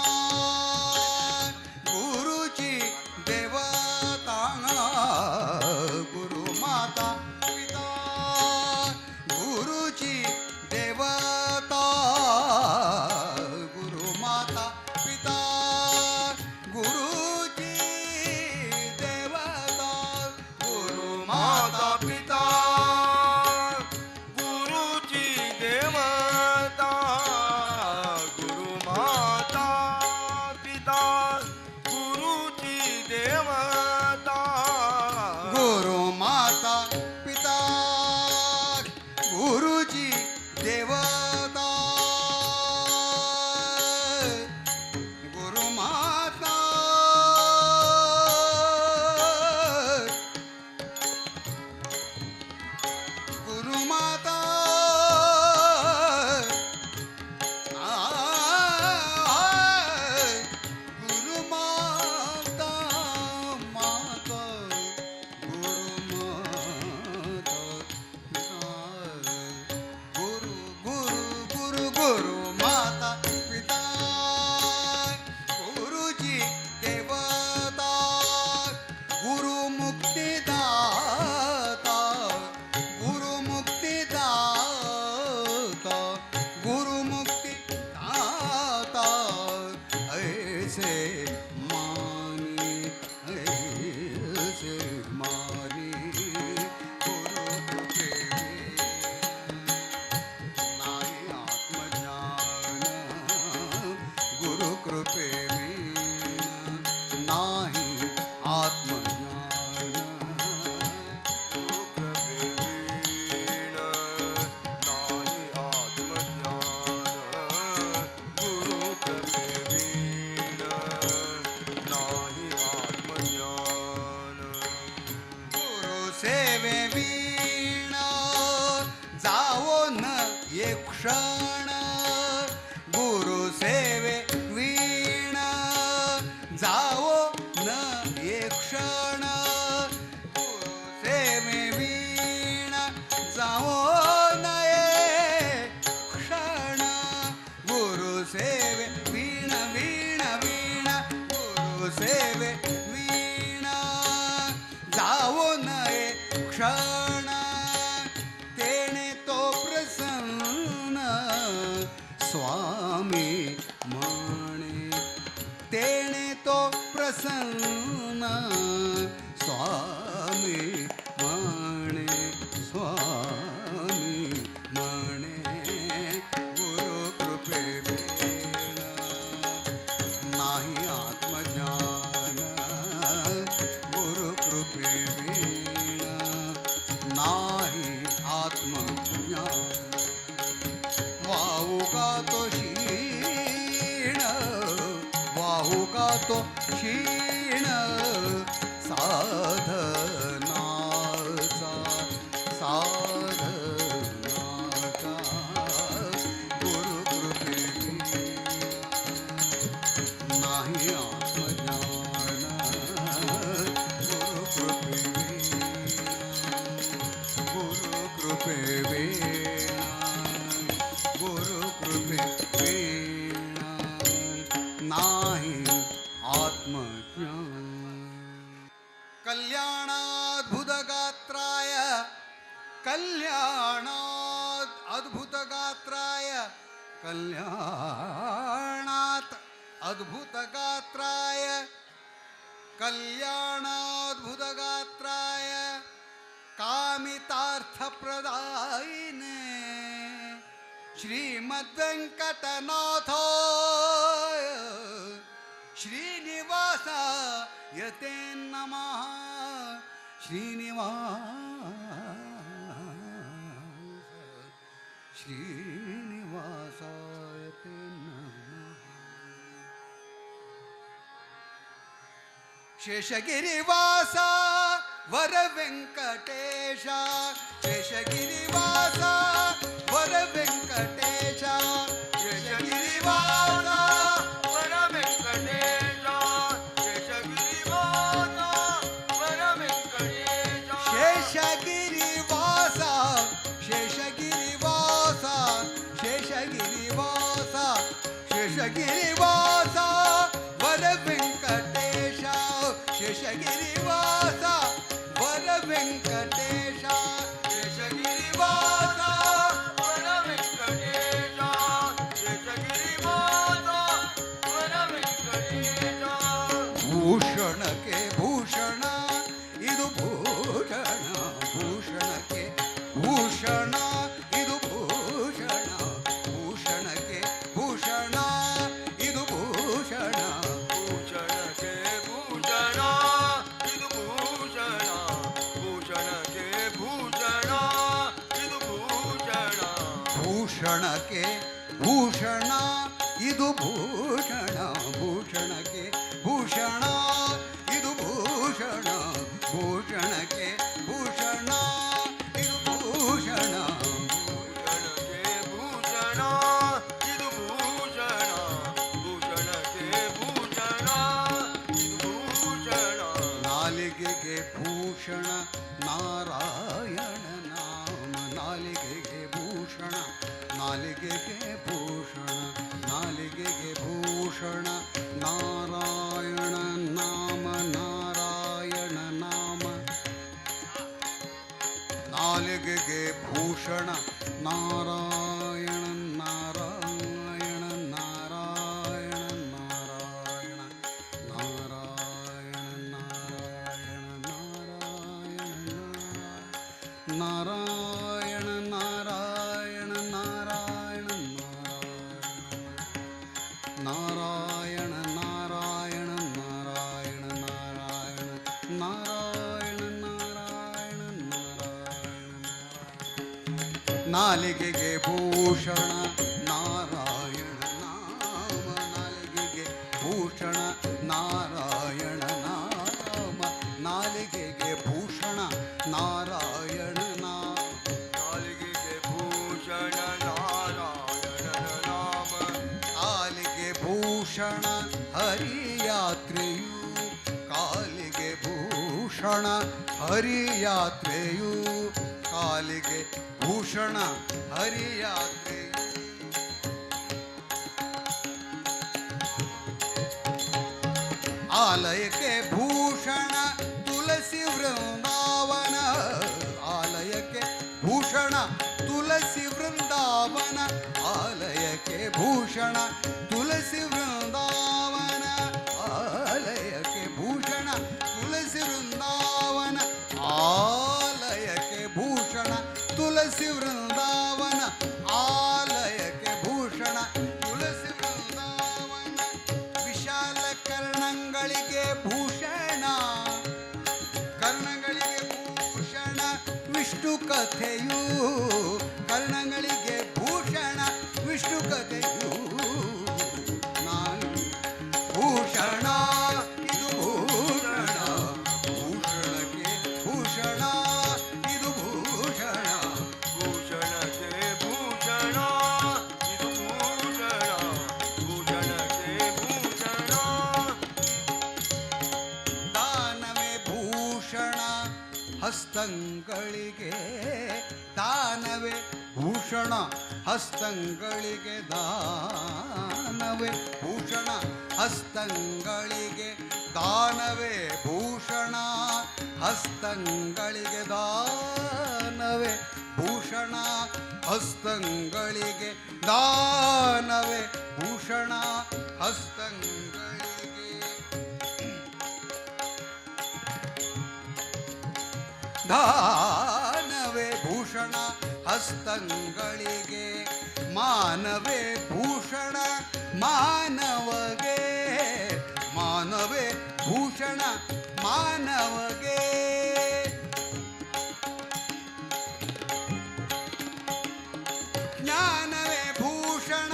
गुरुची देवता गुरु माता पिता गुरुची देवता गुरु माता पिता गुरुची देवता गुरु माता माता पिता गुरुची देवता गुरु माता पिता गुरुची देवता गुरु माता पिता गुरुजी देवता गुरु माता गुरु माता गुरु माता माता गुरु माता गुरु गुरु गुरु गुरु माता पिता गुरुजी देवता गुरु मुक्तिदाता गुरु मुक्तिदाता गुरु मुक्तिदाता ऐसे मानी ऐसे मानी गुरु कृपे नाही आत्मज्ञान गुरु कृपे नाही आत्मज्ञान गुरु कृपे नाही आत्मज्ञान गुरु कृपे नाही आत्मज्ञान गुरु सेवे वीणा जावो न एक क्षण गुरु सेवे वीणा जावो न एक क्षण गुरु सेवे वीणा जावो न एक क्षण गुरु सेवे वीणा वीणा वीणा गुरु सेवे वीणा जावो नये क्षण तेणे तो प्रसन्न स्वामी म्हणे तेणे तो प्रसन्न स्वामी म्हणे स्वामी म्हणे गुरु कृपे नाही आत्मज्ञान गुरु कृपे नाही आत्मज्ञान वाहू का तो क्षीण वाहू का तो क्षीण साधनाचा साधनाचा गुरु कृपे नाही आत्मज्ञान गुरु कृपे गुरु कृपे गुरु कृपे नाही आत्मज्ञान कल्याणाद्भुतगात्राय कल्याणाद् अद्भुतगात्राय कल्याणात् अद्भुतगात्राय कल्याणाद्भुतगात्राय कामितार्थप्रदायिने श्रीमद्वेङ्कटनाथाय श्रीनिवासाय ते नमः श्रीनिवास श्रीनिवासाय ते नमः शेषगिरिवासा ವರ ವೆಂಕಟೇಶ ಶೇಷಗಿರಿವಾಸ ವರ ವೆಂಕಟೇಶ ಶೇಷಗಿರಿವಾಸ ವರ ವೆಂಕಟೇಶ ಶೇಷಗಿರಿವಾಸ ವರ ವೆಂಕಟೇಶ ಶೇಷಗಿರಿವಾಸ ಶೇಷಗಿರಿವಾಸ ಶೇಷಗಿರಿವಾಸ ಶೇಷಗಿರಿವಾಸ ವರ ವೆಂಕಟೇಶ ಶೇಷಗಿರಿವಾಸ ವರ ವೆಂಕಟೇಶ ಶೇಷಗಿರಿವಾಸ ವರ ವೆಂಕಟೇಶ ಶೇಷಗಿರಿವಾಸ ವರ ವೆಂಕಟೇಶ. ಭೂಷಣಕ್ಕೆ ಭೂಷಣ ಇದು ಭೂಷಣ, ಭೂಷಣಕ್ಕೆ ಭೂಷಣ ಇದು ಭೂಷಣ, ಭೂಷಣಕ್ಕೆ ಭೂಷಣ ಇದು ಭೂಷಣ. ಭೂಷಣಕ್ಕೆ ಭೂಷಣ ಇದು ಭೂಷಣ, ಭೂಷಣಕ್ಕೆ ಭೂಷಣ ಇದು ಭೂಷಣ. ಭೂಷಣಕ್ಕೆ ಭೂಷಣ ಇದು ಭೂಷಣ, ಭೂಷಣಕ್ಕೆ ಭೂಷಣ ಇದು ಭೂಷಣ, ಭೂಷಣಕ್ಕೆ ಭೂಷಣ ಇದು ಭೂಷಣ. ಭೂಷಣಕ್ಕೆ ಭೂಷಣ ಇದು ಭೂಷಣ, ಭೂಷಣಕ್ಕೆ ಭೂಷಣ ಇದು ಭೂಷಣ. ನಾಲಿಗೆಗೆ ಭೂಷಣ ನಾರಾಯಣ ನಾಮ, ನಾಲಿಗೆಗೆ ಭೂಷಣ, ನಾಲಿಗೆಗೆ ಭೂಷಣ, ನಾಲಿಗೆಗೆ ಭೂಷಣ ನಾರಾಯಣ ನಾಮ, ನಾರಾಯಣ ನಾಮ. ನಾಲಿಗೆಗೆ ಭೂಷಣ ನಾರಾಯಣ ನಾರಾಯಣ ನಾರಾಯಣ ನಾರಾಯಣ ನಾರಾಯಣ ನಾರಾಯಣ ನಾರಾಯಣ ನಾರಾಯಣ ನಾರಾಯಣ ನಾರಾಯಣ ನಾರಾಯಣ ನಾರಾಯಣ ನಾರಾಯಣ ನಾರಾಯಣ ನಾರಾಯಣ ನಾರಾಯಣ. ನಾಲಿಗೆಗೆ ಭೂಷಣ ನಾರಾಯಣ ನಾಮ, ನಾಲಿಗೆಗೆ ಭೂಷಣ ನಾರಾಯಣ ನಾಮ, ನಾಲಿಗೆಗೆ ಭೂಷಣ ನಾರಾಯಣ ನಾಮ. ನಾಲಿಗೆಗೆ ಭೂಷಣ ನಾರಾಯಣ ನಾಮ. ಕಾಲಿಗೆ ಭೂಷಣ ಹರಿಯಾತ್ರೆಯು, ಕಾಲಿಗೆ ಭೂಷಣ ಹರಿಯಾತ್ರೆಯು, ಕಾಲಿಗೆ ಭೂಷಣ ಹರಿಯಾತ್ರೆಯು. ಆಲಯಕ್ಕೆ ಭೂಷಣ ತುಳಸಿ ವೃಂದಾವನ, ಆಲಯಕ್ಕೆ ಭೂಷಣ ತುಳಸಿ ವೃಂದಾವನ, ಆಲಯಕ್ಕೆ ಭೂಷಣ ತುಳಸಿ ವೃಂದಾವನ, ಆಲಯಕ್ಕೆ ಭೂಷಣ ತುಳಸಿ ವೃಂದಾವನ, ಆಲಯಕ್ಕೆ ಭೂಷಣ ತುಳಸಿ ವೃಂದಾವನ, ಆಲಯಕ್ಕೆ ಭೂಷಣ ತುಳಸಿ ವೃಂದಾವನ. ವಿಶಾಲ ಕರ್ಣಗಳಿಗೆ ಭೂಷಣ, ಕರ್ಣಗಳಿಗೆ ಭೂಷಣ ವಿಷ್ಣು ಕಥೆಯು, ಕರ್ಣಗಳಿಗೆ ಭೂಷಣ ವಿಷ್ಣು ಕಥೆಯು. ನಾನು ಭೂಷಣ ಇದು ಭೂಷಣ, ಭೂಷಣಕ್ಕೆ ಭೂಷಣ ಇದು ಭೂಷಣ. ಭೂಷಣಕ್ಕೆ ಭೂಷಣ ಇದು ಭೂಷಣ, ಭೂಷಣಕ್ಕೆ ಭೂಷಣ. ದಾನವೇ ಭೂಷಣ ಹಸ್ತಂಗಳಿಗೆ, ದಾನವೇ ಭೂಷಣ ಹಸ್ತಂಗಳಿಗೆ, ದಾನವೇ ಭೂಷಣ ಹಸ್ತಂಗಳಿಗೆ, ದಾನವೇ ಭೂಷಣ ಹಸ್ತಂಗಳಿಗೆ, ದಾನವೇ ಭೂಷಣ ಹಸ್ತಂಗಳಿಗೆ, ದಾನವೇ ಭೂಷಣ ಹಸ್ತಂಗಳಿಗೆ, ದಾನವೇ ಭೂಷಣ ಹಸ್ತಂಗಳಿಗೆ. ಮಾನವೇ ಭೂಷಣ ಮಾನವಗೆ, ಮಾನವೇ ಭೂಷಣ ಮಾನವಗೆ. ಜ್ಞಾನವೇ ಭೂಷಣ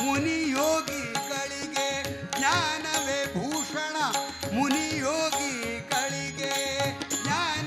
ಮುನಿಯೋಗಿಗಳಿಗೆ, ಜ್ಞಾನವೇ ಭೂಷಣ ಮುನಿಯೋಗಿಗಳಿಗೆ, ಜ್ಞಾನ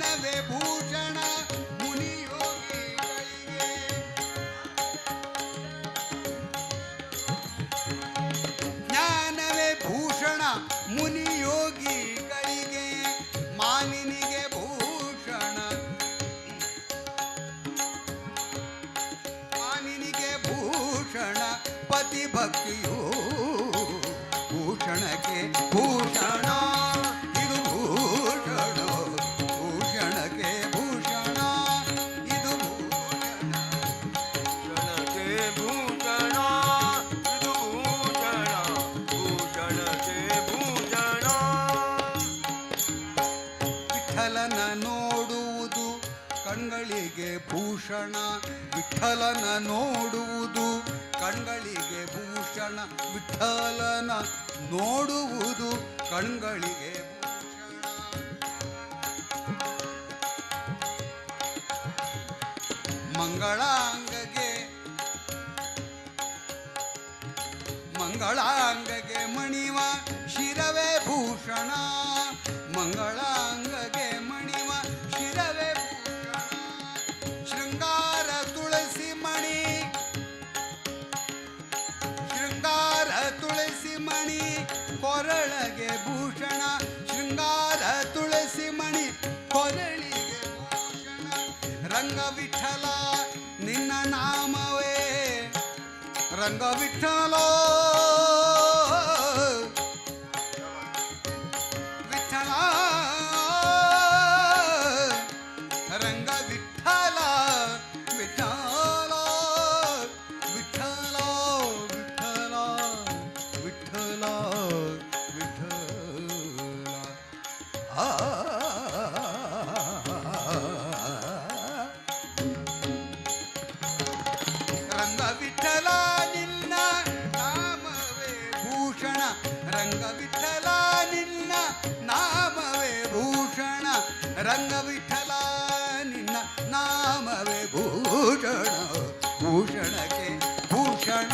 ಕಣ್ಗಳಿಗೆ ಭೂಷಣ ವಿಠಲನ ನೋಡುವುದು ಕಣ್ಗಳಿಗೆ ಭೂಷಣ ವಿಠಲನ ನೋಡುವುದು ಕಣ್ಗಳಿಗೆ ಭೂಷಣ. ಮಂಗಳಾಂಗಗೆ ಮಂಗಳಾಂಗಗೆ ಮಣಿವ ಶಿರವೇ ಭೂಷಣ ಮಂಗಳಾಂಗಗೆ ಮಣಿವ ಶಿರವೇ ಭೂಷಣ. ಶೃಂಗಾರ ತುಳಸಿ ಮಣಿ ಶೃಂಗಾರ ತುಳಸಿ ಮಣಿ ಕೊರಳಗೆ ಭೂಷಣ ಶೃಂಗಾರ ತುಳಸಿ ಮಣಿ ಕೊರಳಿಗೆ ಭೂಷಣ. ರಂಗ ವಿಠಲ ನಿನ್ನ ನಾಮವೇ ರಂಗ ವಿಠಲ ವಿಠಲ ರಂಗ ವಿಠಲ ವಿಠಲ ವಿಠಲ ವಿಠಲ ವಿಠಲ ವಿಠಲ ಆ. ರಂಗ ವಿಠಲ ನಿನ್ನ ನಾಮವೇ ಭೂಷಣ ರಂಗ ವಿಠಲ ನಿನ್ನ ನಾಮವೇ ಭೂಷಣ ರಂಗ ವಿಠಲ ನಿನ್ನ ನಾಮವೇ ಭೂಷಣ. ಭೂಷಣಕ್ಕೆ ಭೂಷಣ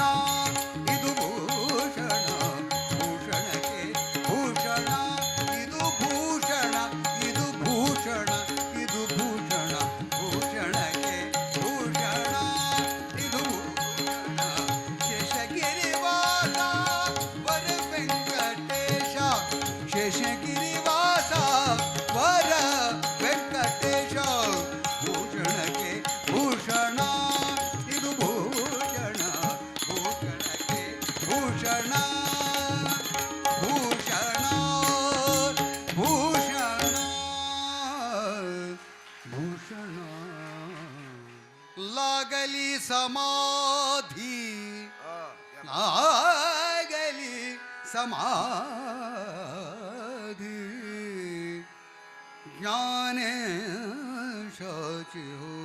ಇದು ಭೂಷಣ ಭೂಷಣಕ್ಕೆ ಭೂಷಣ ಇದು ಭೂಷಣ ಇದು ಭೂಷಣ ಇದು ಭೂಷಣ ಭೂಷಣಕ್ಕೆ ಭೂಷಣ ಇದು ಭೂಷಣ. ಶೇಷಗಿರಿವಾಸ ವರ ವೆಂಕಟೇಶ ಶೇಷಗಿರಿವಾಸ ವರ ವೆಂಕಟೇಶ ಭೂಷಣಕ್ಕೆ ಭೂಷಣ ಇದು ಭೂಷಣ ಭೂಷಣಕ್ಕೆ ಭೂಷಣ ಭೂಷಣ ಭೂಷಣ ಭೂಷಣ. लागली समाधी लागली समाधी ज्ञानेशाची हो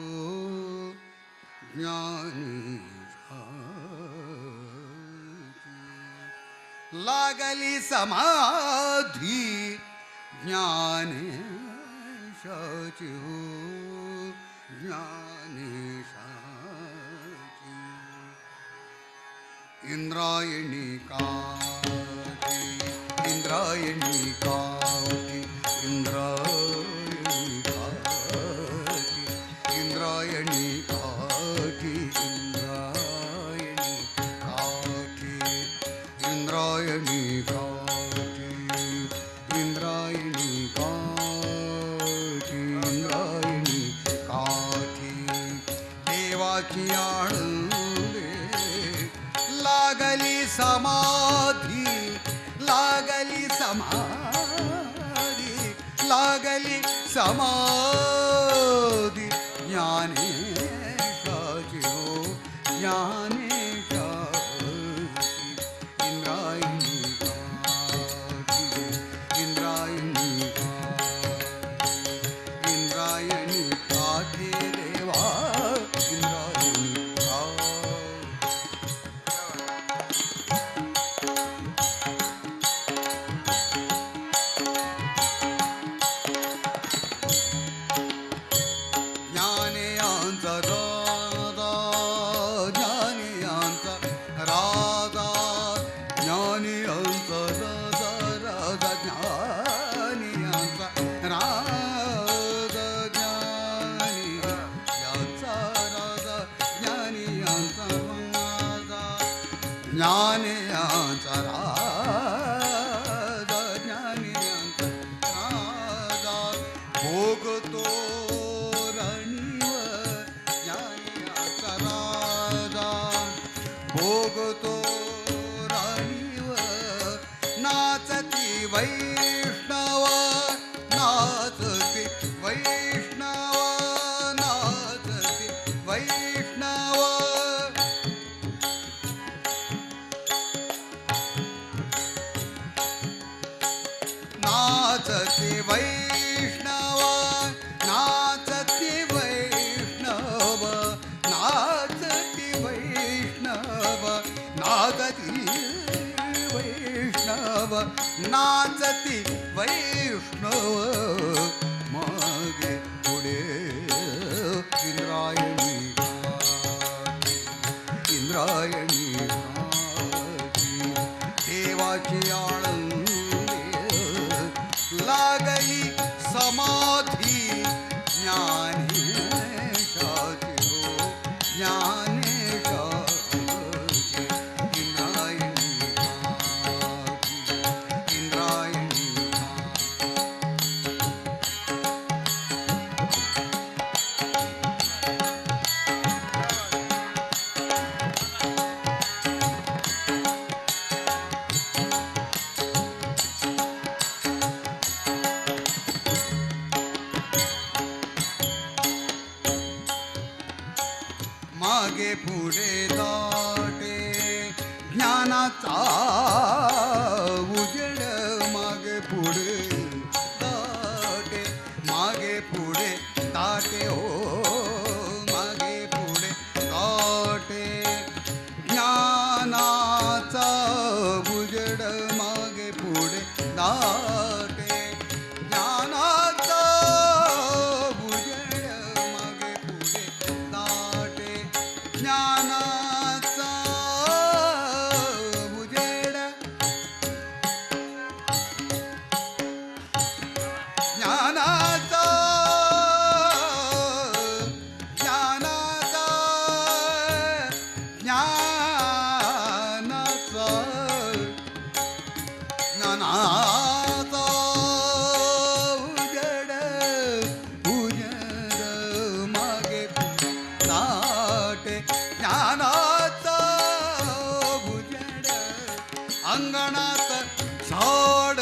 ज्ञानेशाची लागली समाधी ज्ञानेशाची हो ज्ञानेशाची. इंद्रायणी काठी इंद्रायणी काठी इंद्रायणी काठी इंद्रायणी काठी इंद्रायणी काठी इंद्रायणी काठी इंद्रायणी काठी इंद्रायणी काठी देवाची आणले लागली समाधी लागली समाधी लागली समाधी ज्ञानेशाची हो ज्ञानेशाची इंद्रायणी काठी इंद्रायणी काठी इंद्रायणी काठी देवा इंद्रायणी काठी. ज्ञानियांचा राजा ज्ञानियांचा राजा ज्ञानियांचा राजा राजा ज्ञानियांचा राजा ज्ञानियांचा राजा ज्ञानियांचा राजा ज्ञानियांचा राजा ज्ञानियांचा राजा भोगतो रणीव ज्ञानियांचा राजा भोगतो रणीव नाचती वैष्णव नाचती वैष्णव नाचती वैष्णव. नाचती वैष्णव मागे पुढे इंद्रायणी काठी, इंद्रायणी काठी, देवाची आळंदी लागली समाधी ज्ञानेशाची हो ज्ञानेशाची इंद्रायणी काठी, इंद्रायणी काठी. मागे पुढे दाटे ज्ञानाचा उजेड मागे पुढे दाटे मागे पुढे दाटे हो मागे पुढे दाटे ज्ञानाचा उजेड मागे पुढे दाटे ज्ञानाचा उजेड मागे पुढे दाटे ज्ञानाचा उजेड ज्ञानाचा ज्ञानाचा ज्ञानाचा ज्ञानाचा उजेड उजेड मागे दाटे ज्ञानाचा उजेड अंगणात झाड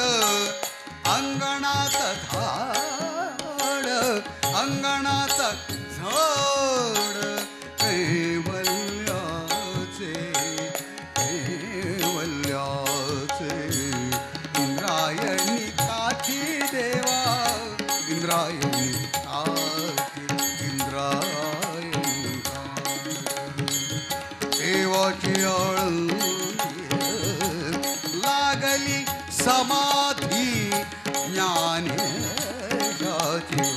अंगणात झाड अंगणात झाड कैवल्याचे कैवल्याचे इंद्रायणी काठी देवा इंद्रायणी काठी इंद्रायणी काठी देवाची आळंदी लागली समाधी ज्ञानेशाची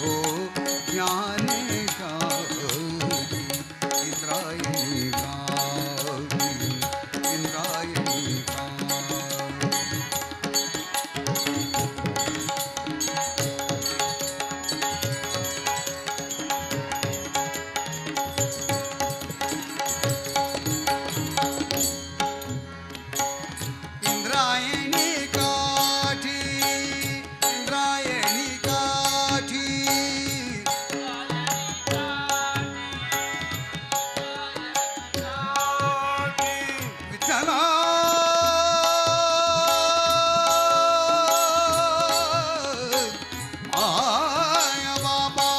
हो ज्ञानेशाची इंद्रायणी काठी इंद्रायणी काठी. इंद्रायणी काठी इंद्रायणी काठी विठ्ठला माय बाबा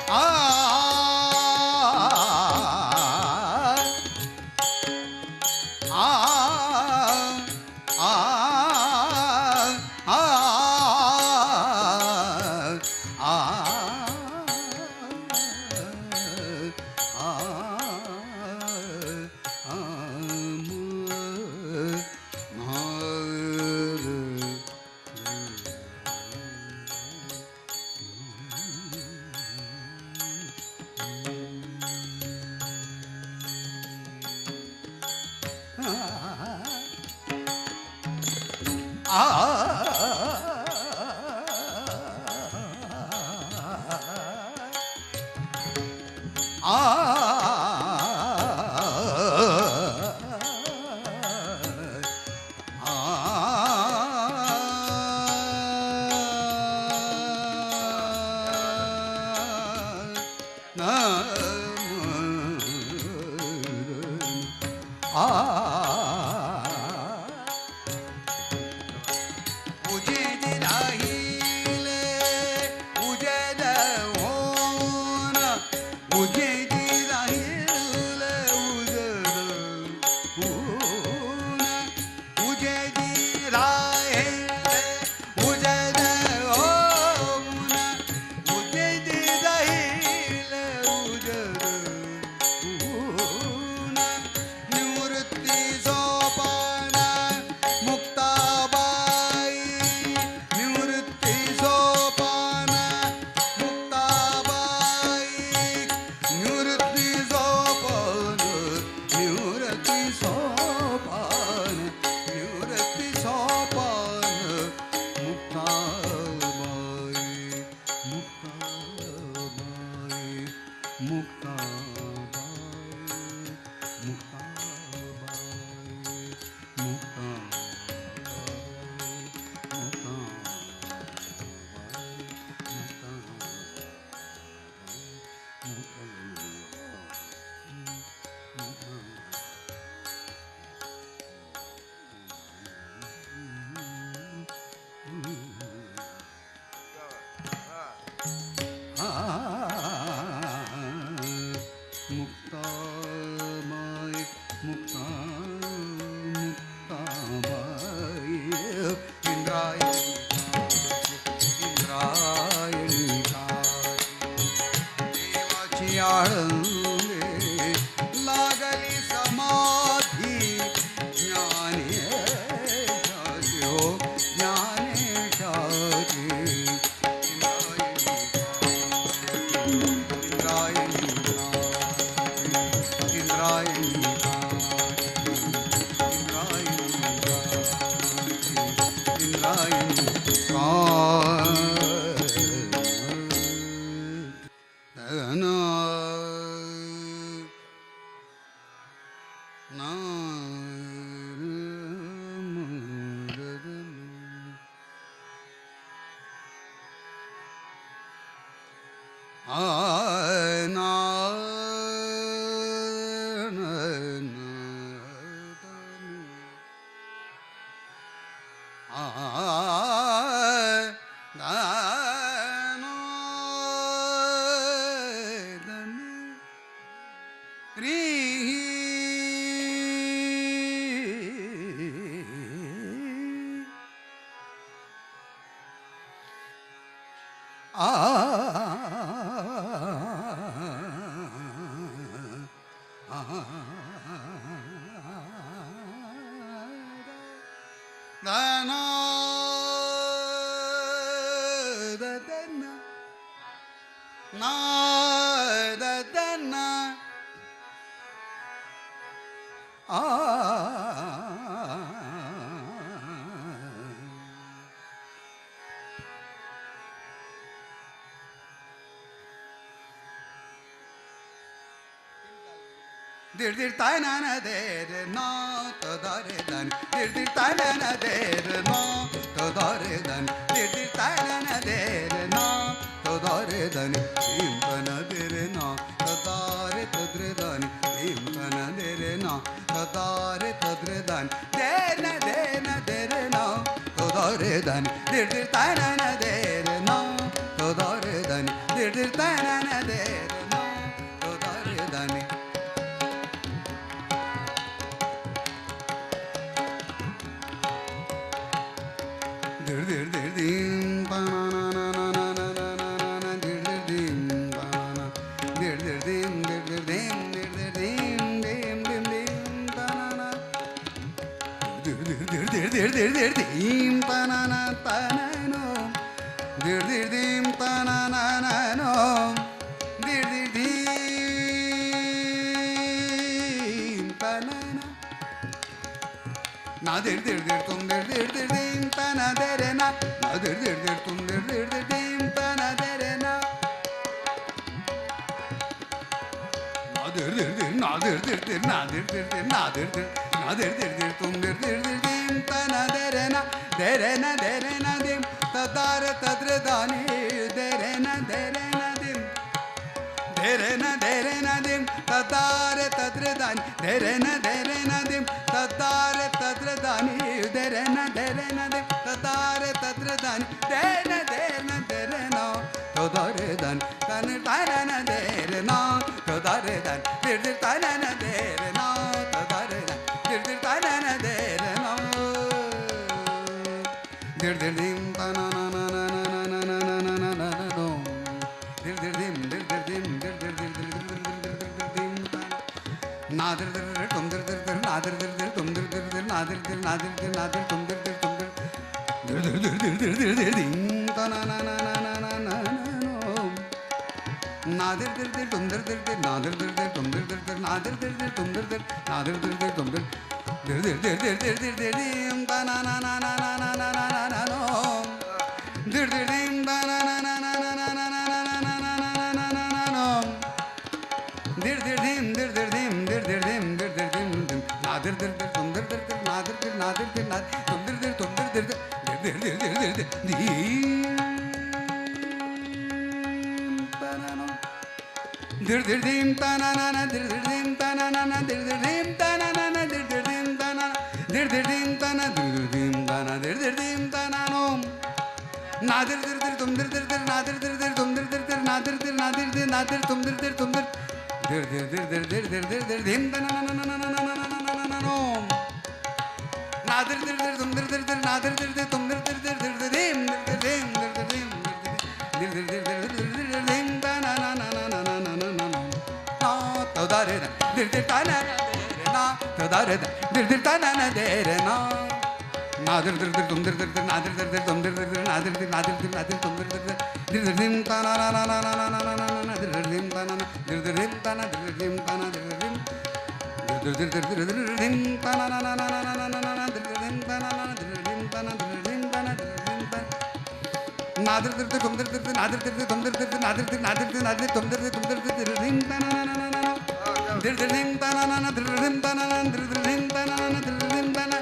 आ आ आ आ आ उजेड राहिले उजेड होन उजेड राहिले उजेड होन उजेड राहिले उजेड होन उजेड राहिले उजेड आळंदी लागली समाधी ज्ञानेशाची हो ज्ञानेशाची. इंद्रायणी इंद्रायणी इंद्रायणी दिर दिर ताना दे ना तो दारे दन दिर दिर ताना दे ना तो दारे दन दिर दिर ताना दे ना तो दारे दन भीम तन दे ना तो दारे तद्रे दन भीम तन दे ना तो दारे तद्रे दन दे न दे न दे रे ना तो दारे दन दिर दिर ताना दे ना तो दारे दन दिर दिर ताना दे ना तो दारे दन. dir dir dir dim pa na na na na na na na na na dir dir dim pa na dir dir dim dir dir dim dir dir dim dim dim dim pa na na dir dir dir dir dir dir dir dim pa na na pa na no dir dir dim pa na na na no dir dir dim pa na na na dir dir dir tum dir dir dir dim pa na de re na na dir dir dir tum dir dir dir dim pa na de re na na dir dir dir na dir dir dir na dir dir dir na dir dir na dir dir dir tum dir dir dir dim pa na de re na de re na de re na dim ta dar tadre dani de re na de re na dim de re na de re na dim ta dar tadre dani de re na de re na dim ta dar tadre dani de re na de re na dim ta dar tadre dani de na de na de re na to dare dan tan ta na de re na to dare dan dir dir ta na de re na to dare dan dir dir ta na de re na dir dir dim ta na na na na na na na na na na na na dir dir dim dir dir dim dir dir dir dir dir dir dir dir dim ta na dir dir dir tum dir dir dir na dir dir dir tum dir dir dir na dir dir na dir dir na dir tum dir dir tum dir dir dir dir dir dir dir dim ta na na na na na na na na dir dir dir tum dir dir dir na dir dir dir tum dir dir dir na dir dir dir tum dir dir na dir dir dir tum dir dir dir dir dir dir dir dir dim ta na na na na na na na na na no dir dir dim ta na na na na na na na na na na na na na na na no dir dir dim dir dir dim dir dir dim dir dir dim dim na dir dir dir tum dir dir dir na dir dir na dir dir na tum dir dir tum dir dir dir dir dir dir dir dim ta na no dir dir dim ta na na na dir dir dim ta na na na dir dir dim ta na na na dir dir dim ta na dir dir dim ta na dir dir dim ta na dir dir dim ta na no na dir dir dir tum dir dir dir na dir dir dir tum dir dir dir na dir dir na dir dir na dir tum dir dir tum dir dir dir dir dir dir dir dir dir dim ta na na na na na na na na na na na no na dir dir dir tum dir dir dir na dir dir dir tum dir dir dir dir dir dim dir dir dim dir dir dim dir dir dir dir dir dir dir dir dim ta na na na na na na na na na. दिर दिर ता ना ना दे रे ना दा रे दिर दिर ता ना ना दे रे ना ना दिर दिर दिर तुम दिर दिर दिर ना दिर दिर दिर तुम दिर दिर दिर ना दिर दिर ना दिर दिर ना दिर तुम दिर दिर दिर दिर दिर धिम ता ना ना ना ना ना ना ना ना ना ना दिर दिर धिम ता ना ना दिर दिर धिम ता ना दिर दिर धिम ता ना दिर दिर धिम दिर दिर दिर दिर दिर धिम ता ना ना ना ना ना ना ना ना ना दिर दिर धिम ता ना ना दिर दिर धिम ता ना दिर दिर धिम ता ना दिर दिर धिम ता ना दिर दिर दिर तुम दिर दिर दिर ना दिर दिर दिर तुम दिर दिर दिर ना दिर दिर ना दिर दिर ना दिर तुम दिर दिर तुम दिर दिर दिर धिम ता ना ना ना ना ना दिर दिर धिम ता ना ना ना दिर दिर धिम ता ना ना दिर दिर धिम ता ना ना दिर दिर धिम ता ना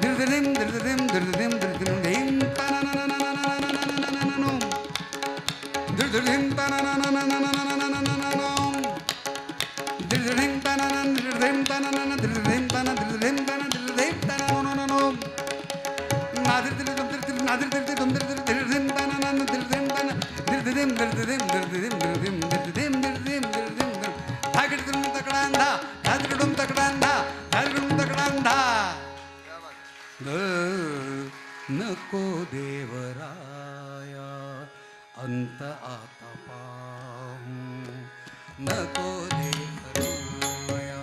दिर दिर धिम दिर दिर धिम दिर दिर धिम दिर दिर धिम ता ना ना ना ना ना ना ना ना ना ना ना दिर दिर धिम ता ना ना ना ना ना ना ना ना ना ना ना दिर दिर धिम ता ना ना दिर दिर धिम ता ना ना दिर दिर धिम ता ना दिर दिर धिम ता ना दिर दिर धिम ता ना नो नो नो ना दिर दिर तुम दिर दिर ना दिर दिर तुम दिर दिर दिर धिम ता ना ना दिर धिम ता ना दिर दिर धिम दिर दिर धिम दिर दिर धिम दिर धिम दिर धिम दिर धिम दिर धिम दिर धागड दुम तकडांधा धागड दुम तकडांधा धागड दुम तकडांधा नको देवराया अंत आता पाहू नको देवराया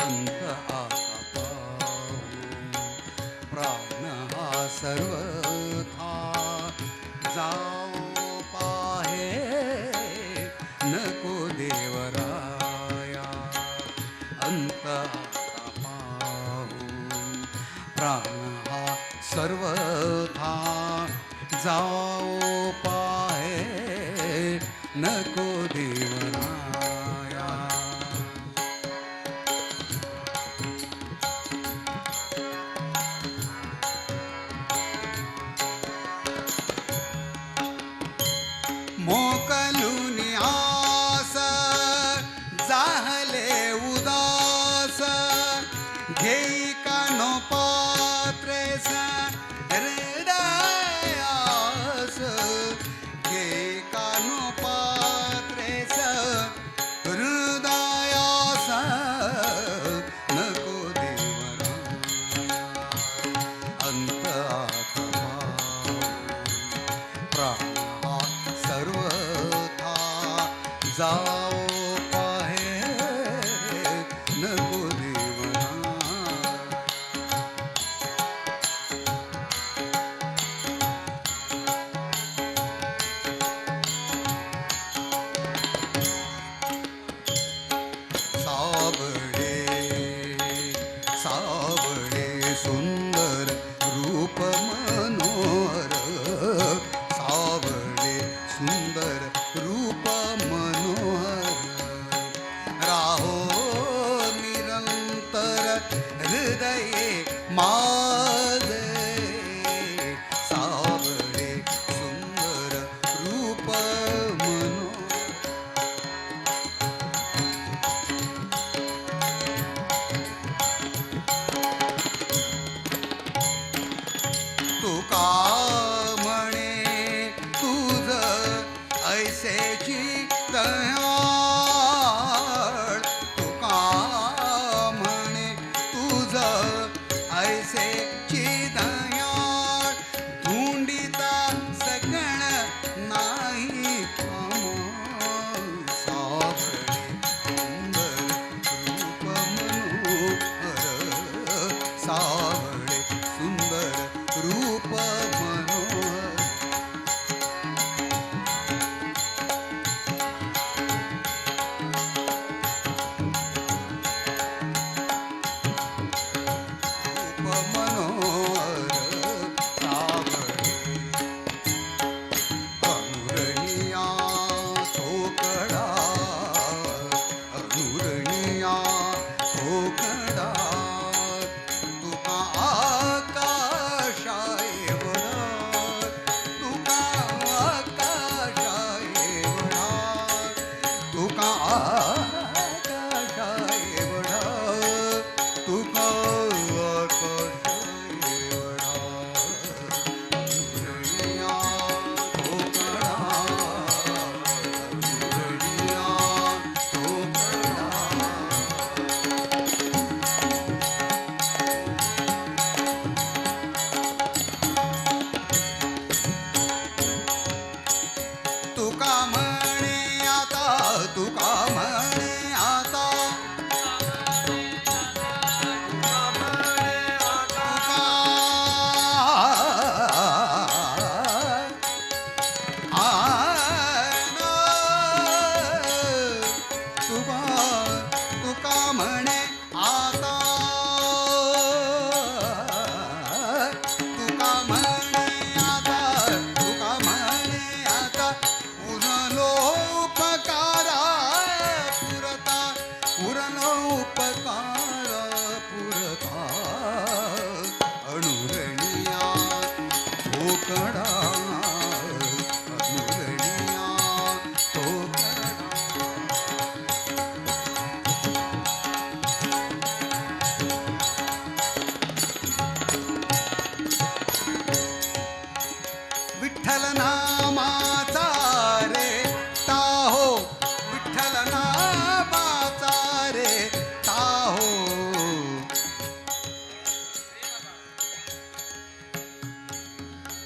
अंत आता पाहू प्राण हा सर्वथा जाओ पाहे नको देवराया अंत आता पाहू प्राण हा सर्वथा जाओ पाहे नको देवराया. मोकलून आस जाहले उदास घेई कानो पात्रेस हृदयास घेई कानो पात्रेस हृदयास नको देवराया अंत आता प्राण हा सर्वथा जाओ पाहे नको देवराया. सावळे सावळे सुंदर रूप मनोहर सावळे सुंदर रूप मनोहर. विठ्ठल नामाचा रे ताहो, विठ्ठल नामाचा रे ताहो.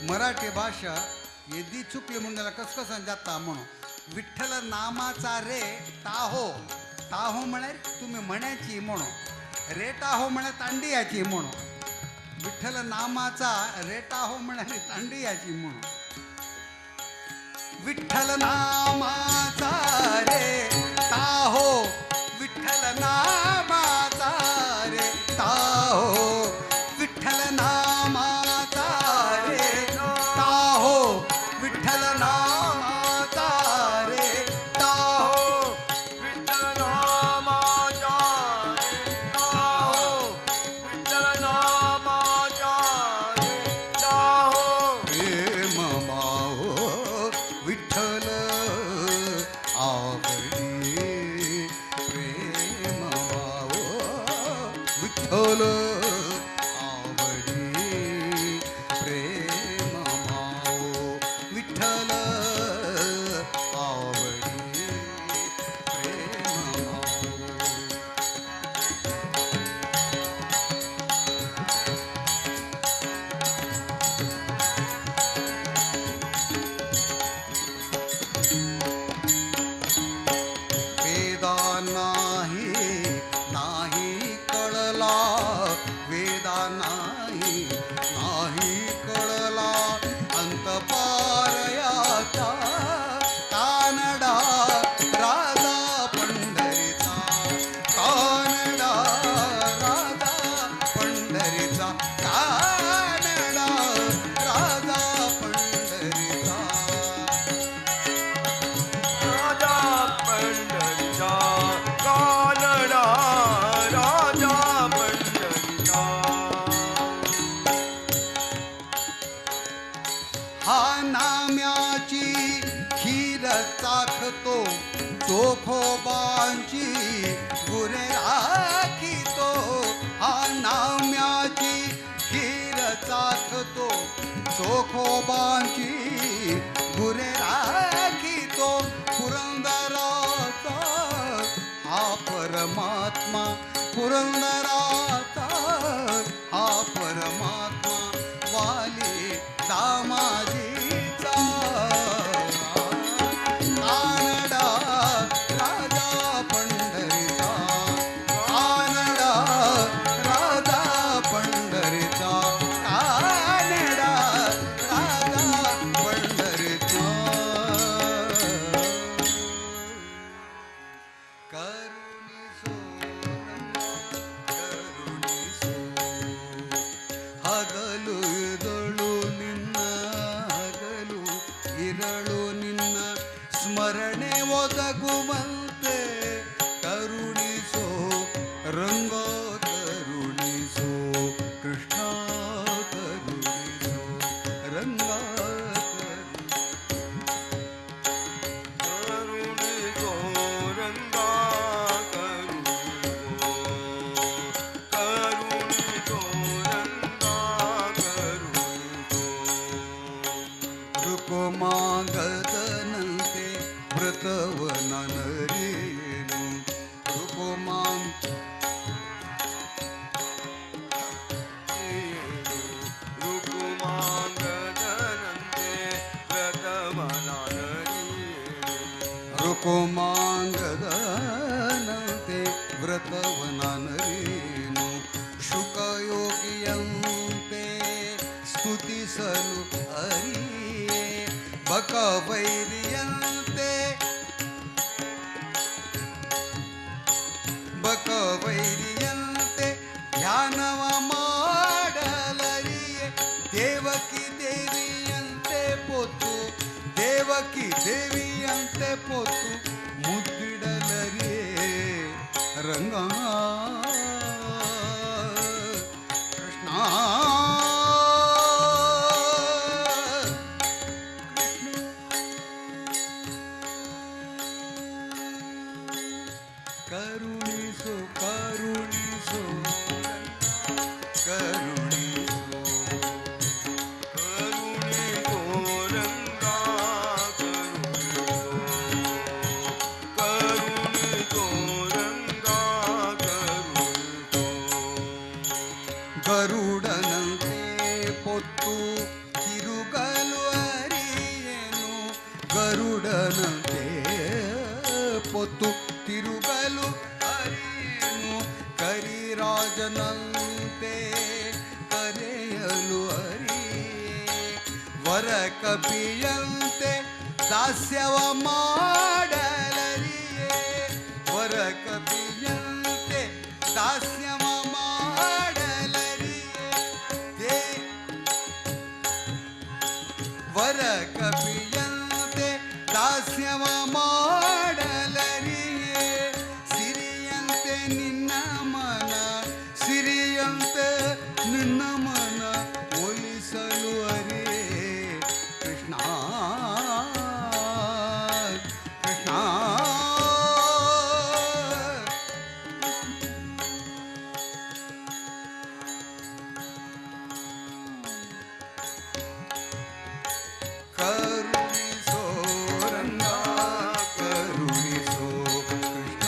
मराठी भाषा यदी चुकली म्हणून त्याला कसकसान जाता म्हणून. विठ्ठल नामाचा रे ताहो, ताहो म्हळ्यार तुमी म्हण्याची म्हणून, रे ताहो म्हळ्यार तांडियाची म्हणून. विठ्ठल नामाचा रे ताहो म्हळ्यार तांडियाची म्हणून. विठ्ठल नामाचा रे ताहो, विठ्ठल नामाचा रे ताहो, विठ्ठल नामाचा रे ताहो, विठ्ठल नामाचा रे ताहो. विठ्ठल नामाचा रे ताहो, विठ्ठल नामाचा रे ताहो. प्रेम माहो विठ्ठल आवडी, प्रेम माहो विठ्ठल आवडी, प्रेम माहो विठ्ठल आवडी, प्रेम माहो. वेदा नाही नाही कळला, वेदा नाही नाही कळला, अंत पारयाचा कानडा राजा पंढरीचा, कानडा राजा पंढरीचा, कानडा राजा पंढरीचा. राजा पंढरीचा, कानडा राजा पंढरीचा. हा नाम्याची खीर चाखतो, चोखोबांची गुरे राखितो. हा नाम्याची खीर चाखतो, चोखोबांची गुरे राखितो. पुरंदराचा हा परमात्मा, पुरंदराचा हा परमात्मा, वाली दामाजीचा. कानडा राजा पंढरीचा, कानडा राजा पंढरीचा, कानडा राजा पंढरीचा. करुणिसो करुणिसो, ಹಗಲು ಇರಳು ನಿನ್ನ, ಹಗಲು ಇರಳು ನಿನ್ನ ಸ್ಮರಣೆ ಒದಗುವಂತೆ ಕರುಣಿಸೋ ರಂಗ, ಕರುಣಿಸೋ ಕೃಷ್ಣ, ಕರುಣಿಸೋ ರಂಗ, ಕರುಣಿಸೋ ರಂಗ, ಕರುಣಿಸೋ, ಕರುಣಿಸೋ ರಂಗ, ಕರುಣಿಸೋ. ರುಕುಮಾಂಗದನಂತೆ ವ್ರತವನ ನರಿಯೇನು, ರುಕುಮಾಂ ರುಕುಮಾಂಗದನಂತೆ ವ್ರತವನಾನರಿಯೇನು. ರುಕುಮಾಂಗದನಂತೆ ವ್ರತವನ ನರಿಯೇನು, ಶುಕಯೋಗಿಯಂತೆ ಸ್ತುತಿಸಲು ಅರಿಯೇ, ಬಕವೈರಿಯಂತೆ ಬಕವೈರಿಯಂತೆ ಧ್ಯಾನವ ಮಾಡಲರಿಯೆ, ದೇವಕಿ ದೇವಿಯಂತೆ ಪೊತ್ತು, ದೇವಕಿ ದೇವಿಯಂತೆ ಪೊತ್ತು ಮುದ್ದಿಡಲರಿಯೇ ರಂಗ ಕೃಷ್ಣ. ಕರುಣಿಸು ಕರುಣಿಸು ಕರುಣಿಸು, ಕರುಣಿಸೋ ಕಪಿಯಂತೆ ದಾಸ್ಯವ ಮಾಡಲರಿಯೇ ವರ ಕಪಿಯಂತೆ ದಾಸ್ಯವ ಮಾಡಲರಿಯೇ they ವರ ಕಪಿಯಂತೆ ದಾಸ್ಯವ ಮಾಡಲರಿಯೇ ಸಿರಿಯಂತೆ ನಿನ್ನ ಮನ ಸಿರಿಯಂತೆ ನಿನ್ನ ಮನ ಒಲಿಸಲು ಅರಿಯೇ ಕೃಷ್ಣ ಕೃಷ್ಣ. ಕರುಣಿಸೋ ರಂಗ ಕರುಣಿಸೋ ಕೃಷ್ಣ.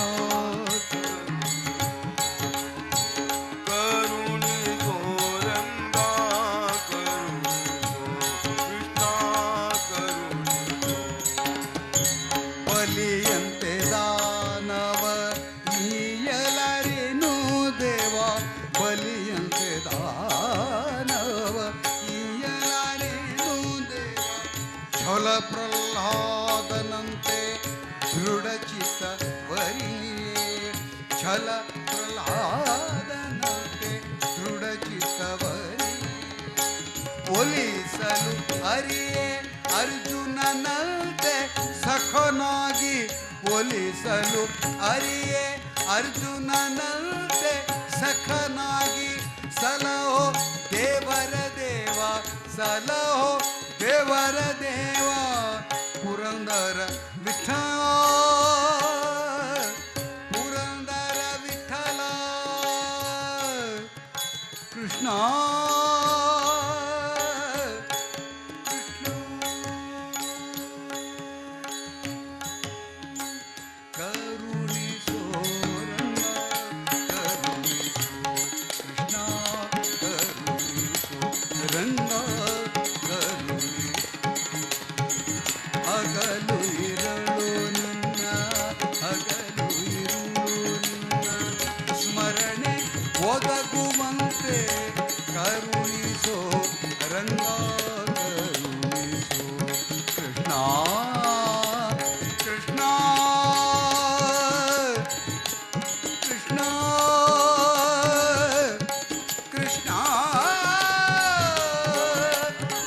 ಕರುಣಿಸೋ ರಂಗ ಕರುಣಿಸೋ ಕೃಷ್ಣ ಕರುಣಿಸೋ. ಬಲಿಯಂತೆ ದಾನವ ಈಯಲರೇನು ದೇವ ಬಲಿಯಂತೆ ದಾನವ ಈಯಲರೇನು ದೇವ ಛಲ ಪ್ರಹ್ಲಾದನಂತೆ ದೃಢಚಿತ್ತ ವರಿಯೇ ಛಲ ಪ್ರಹ್ಲಾದನಂತೆ ದೃಢಚಿತ್ತ ವರಿಯೇ ಒಲಿಸಲು ಅರಿಯೇ ಅರ್ಜುನನಂತೆ ಸಖನಾಗಿ ಒಲಿಸಲು ಅರಿಯೇ ಅರ್ಜುನನಂತೆ ಸಖನಾಗಿ ಸಲಹೋ ದೇವರ ದೇವ ಸಲಹೋ ದೇವರ ದೇವ ಪುರಂದರ ವಿಠಲ ಪುರಂದರ ವಿಠಲ ಕೃಷ್ಣ ಕೃಷ್ಣ. ಕರುಣಿಸೋ ರಂಗ ಕರುಣಿಸೋ ಕೃಷ್ಣ ಕರುಣಿಸೋ ರಂಗ ಕರುಣಿಸೋ. ಹಗಲು ಇರಳು ನಿನ್ನ ಹಗಲು ಇರುಳು ನಿನ್ನ ಸ್ಮರಣೆ ಒದಗುವಂತೆ ಕರುಣಿಸೋ ರಂಗ ಕರುಣಿಸೋ ಕೃಷ್ಣ ಕೃಷ್ಣ ಕೃಷ್ಣ ಕೃಷ್ಣ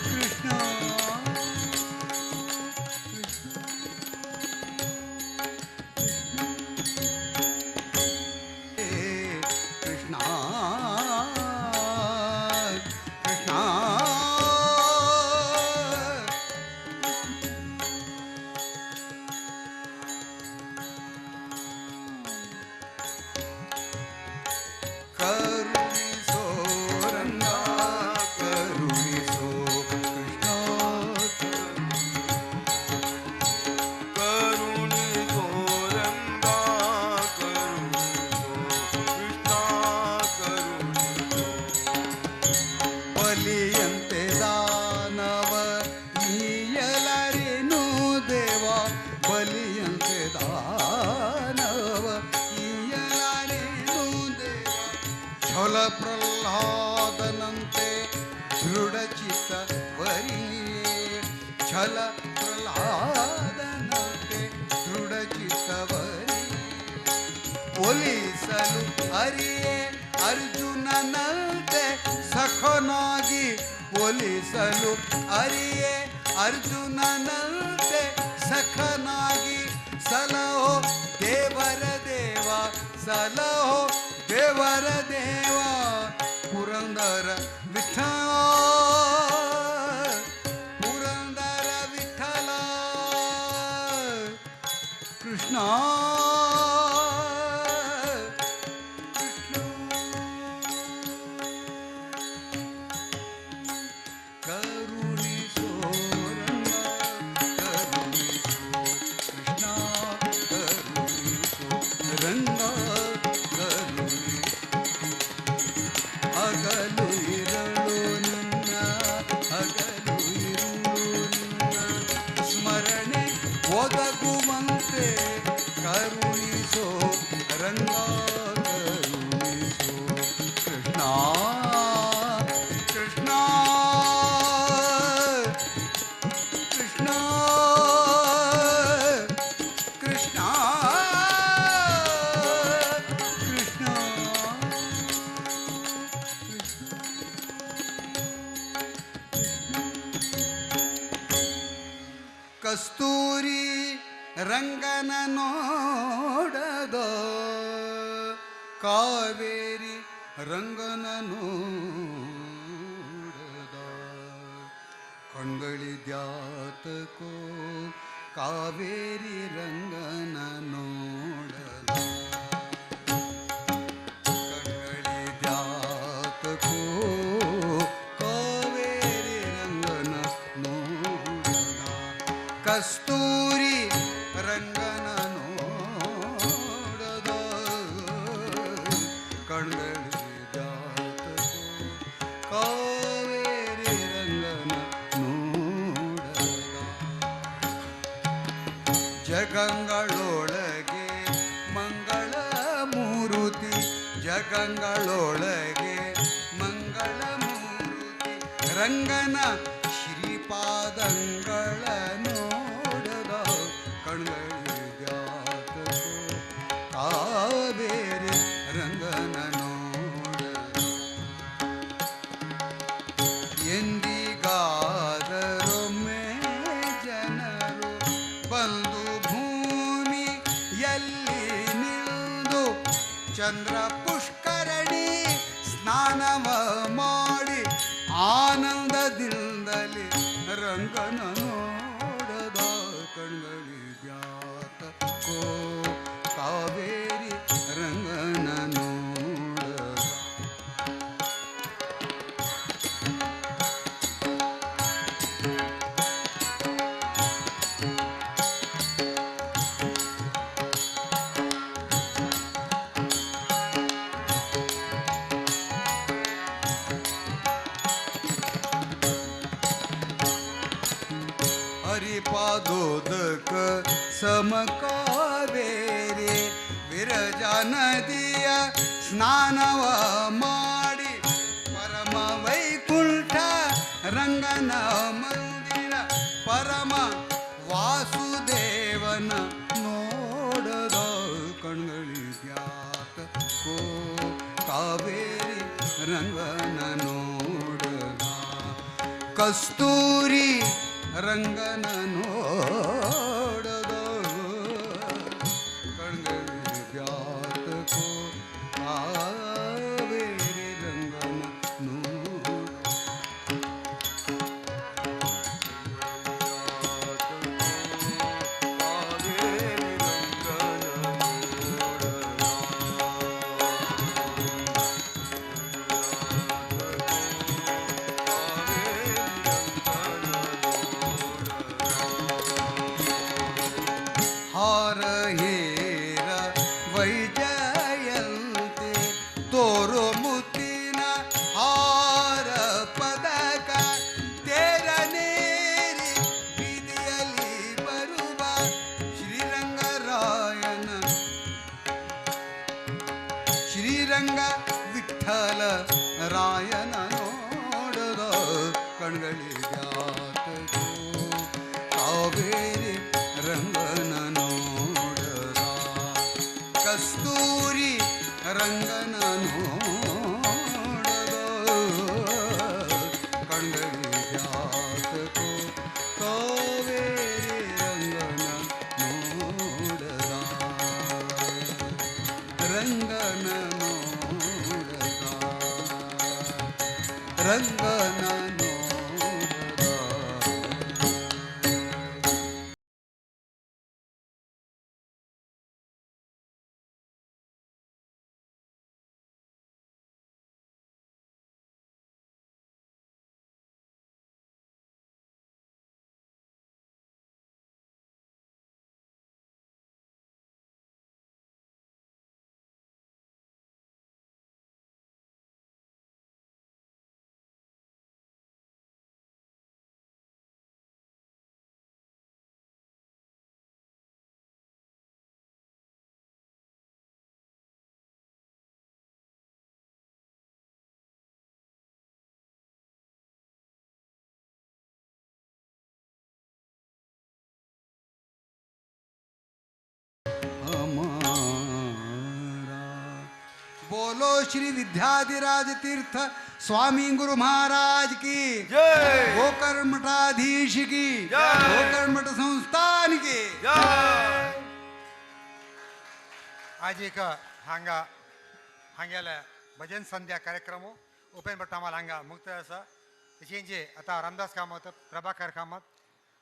ಕೃಷ್ಣ. ಕೃಷ್ಣ ಕೃಷ್ಣ. ಕರುಣಿಸೋ ರಂಗ ಕರುಣಿಸೋ ಕೃಷ್ಣ. ಕರುಣಿಸೋ ರಂಗ ಕರುಣಿಸೋ ಕೃಷ್ಣ ಕರುಣಿಸೋ. ಬಲಿಯಂತೆ ದಾನವ ಈಯಲರೇನು ದೇವ ಬಲಿಯಂತೆ ದಾನವ ಈಯಲರೇನು ದೇವ ಛಲ ಪ್ರಹ್ಲಾದನಂತೆ ದೃಢಚಿತ್ತ ವರಿಯೇ ಛಲ ಪ್ರಹ್ಲಾದನಂತೆ ದೃಢಚಿತ್ತ ವರಿಯೇ ಒಲಿಸಲು ಅರಿಯೇ ಅರ್ಜುನನಂತೆ ಸಖನಾಗಿ ಒಲಿಸಲು ಅರಿಯೇ ಅರ್ಜುನನಂತೆ ಸಖನಾಗಿ ಸಲಹೋ ದೇವರ ದೇವ ಸಲಹೋ ದೇವರ ದೇವ ಪುರಂದರ ವಿಠಲ ಪುರಂದರ ವಿಠಲ ಕೃಷ್ಣ ಕೃಷ್ಣ. ಕರುಣಿಸೋ ರಂಗ ಕರುಣಿಸೋ ಕೃಷ್ಣ ಕರುಣಿಸೋ ರಂಗ ಕರುಣಿಸೋ. ಹಗಲು ಇರಳು ನಿನ್ನ ಹಗಲು ಇರುಳು ನಿನ್ನ ಸ್ಮರಣೆ ಒದಗುವಂತೆ ಕರುಣಿಸೋ ರಂಗ ಕರುಣಿಸೋ ಕೃಷ್ಣ ಕೃಷ್ಣ. ಕಸ್ತೂರಿ ರಂಗನ ನೋಡದ ಕಾವೇರಿ ರಂಗನ ನೋಡದ ಕಣ್ಗಳಿದ್ಯಾತಕೋ ಕಾವೇರಿ ರಂಗನ ನೋಡದ ಕಣ್ಗಳಿದ್ಯಾತಕೋ ಕಾವೇರಿ ರಂಗನ ನೋಡದ ಕಸ್ತೂರಿ ರಂಗನ ನೋಡದ ಕಣ್ಗಳಿದ್ಯಾತಕೋ ಕಾವೇರಿ ರಂಗನ ನೋಡದ ಜಗಂಗಳೊಳಗೆ ಮಂಗಳ ಮೂರುತಿ ಜಗಂಗಳೊಳಗೆ ಮಂಗಳ ಮೂರುತಿ ರಂಗನ ಶ್ರೀಪಾದಂಗಳ ನೋಡದ ಕಣ್ಗಳಿದ್ಯಾತಕೋ ಕಾವೇರಿ ರಂಗನ ನೋಡದ ಎಂದಿಗಾದರೊಮ್ಮೆ ಜನರು ಬಂದು ಭೂಮಿಯಲ್ಲಿ ನಿಂದು ಚಂದ್ರ ಪುಷ್ಕರಣಿ ಸ್ನಾನವ ಮಾಡಿ ಆನಂದದಿಂದಲೇ ರಂಗನ ನೋಡದ ಕಣ್ಗಳಿದ್ಯಾತಕೋ ಕಾವೇರಿ ರಂಗನ ನೋಡದ. ಹರಿಪಾದೋದಕ ಸಮಕಾವೇರಿ ವಿರಜ ನದಿಯ ಸ್ನಾನವ ಮಾಡಿ ಪರಮ ವೈಕುಂಠ ರಂಗನ ಮಂದಿರ ಪರಮ ವಾಸುದೇವನ ನೋಡದ ಕಣ್ಗಳಿದ್ಯಾತಕೋ ಕಾವೇರಿ ರಂಗನ ನೋಡದ ಕಸ್ತೂರಿ ರಂಗನ ನೋಡದ ಕಣ್ಗಳಿದ್ಯಾತಕೋ ಕಾವೇರಿ ರಂಗನ ನೋಡ ಕಾವೇರಿ ರಂಗನ ನೋಡದ ಕಾವೇರಿ ರಂಗನ ಹಾರ ಹೇರ ವೈಜಯಂತೆ ತೋರು ಮುತ್ತಿನ ಹಾರ ಪದಕ ತೇರನೇರಿ ಬೀದಿಯಲ್ಲಿ ಬರುವ ಶ್ರೀರಂಗರಾಯನ ಶ್ರೀರಂಗ ವಿಠಲ ರಾಯನ ನೋಡದ ಕಣ್ಗಳಿದ್ಯಾತಕೋ ಕಾವೇರಿ ರಂಗನ ನೋಡದ ಕಸ್ತೂರಿ ರಂಗನ ನೋಡದ ಕಣ್ಗಳಿದ್ಯಾತಕೋ ಕಾವೇರಿ ರಂಗನ ನೋಡದ ರಂಗನ ನೋಡದ ರಂಗನ ನೋಡದ. हमारा। बोलो श्री विद्याधिराज तीर्थ स्वामी गुरु महाराज की जय। गोकर्ण मठाधीश की जय। गोकर्ण मठ संस्थान की जय। आज एक हांगा हांगेले भजन संध्या कार्यक्रम उपेंद्र भट मामाल हांगा मुक्त आसा. तशेंच आतां रामदास कामत, प्रभाकर कामत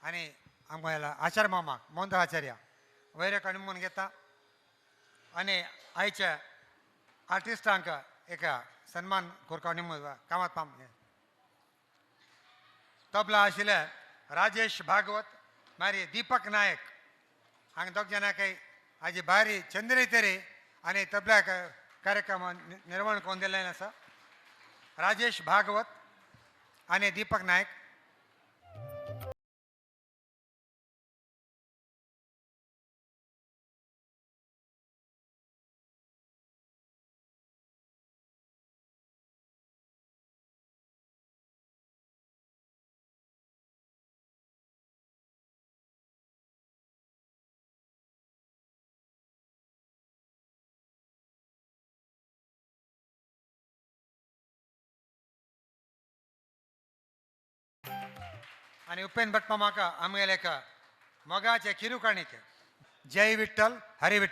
आनी आमकां आचार्य मामा मोहनदास आचार्य वयर कणमून घेता आनी आयच्या आर्टिस्टांक एक सन्मान करपा निमून कामत माम. तबला आशिल्ले राजेश भागवत, मागीर दीपक नायक हांगा दोग जाणांक आजी भारी चंद्री तरी आनी तबला कार्यक्रम निर्माण करून दिल्लें आसा. राजेश भागवत आनी दीपक नायक. आनी उपेंद्र भट मामाक आमगेले एक मोगाचे किरुकाणीक. जय विठ्ठल, हरी विठ्ठल.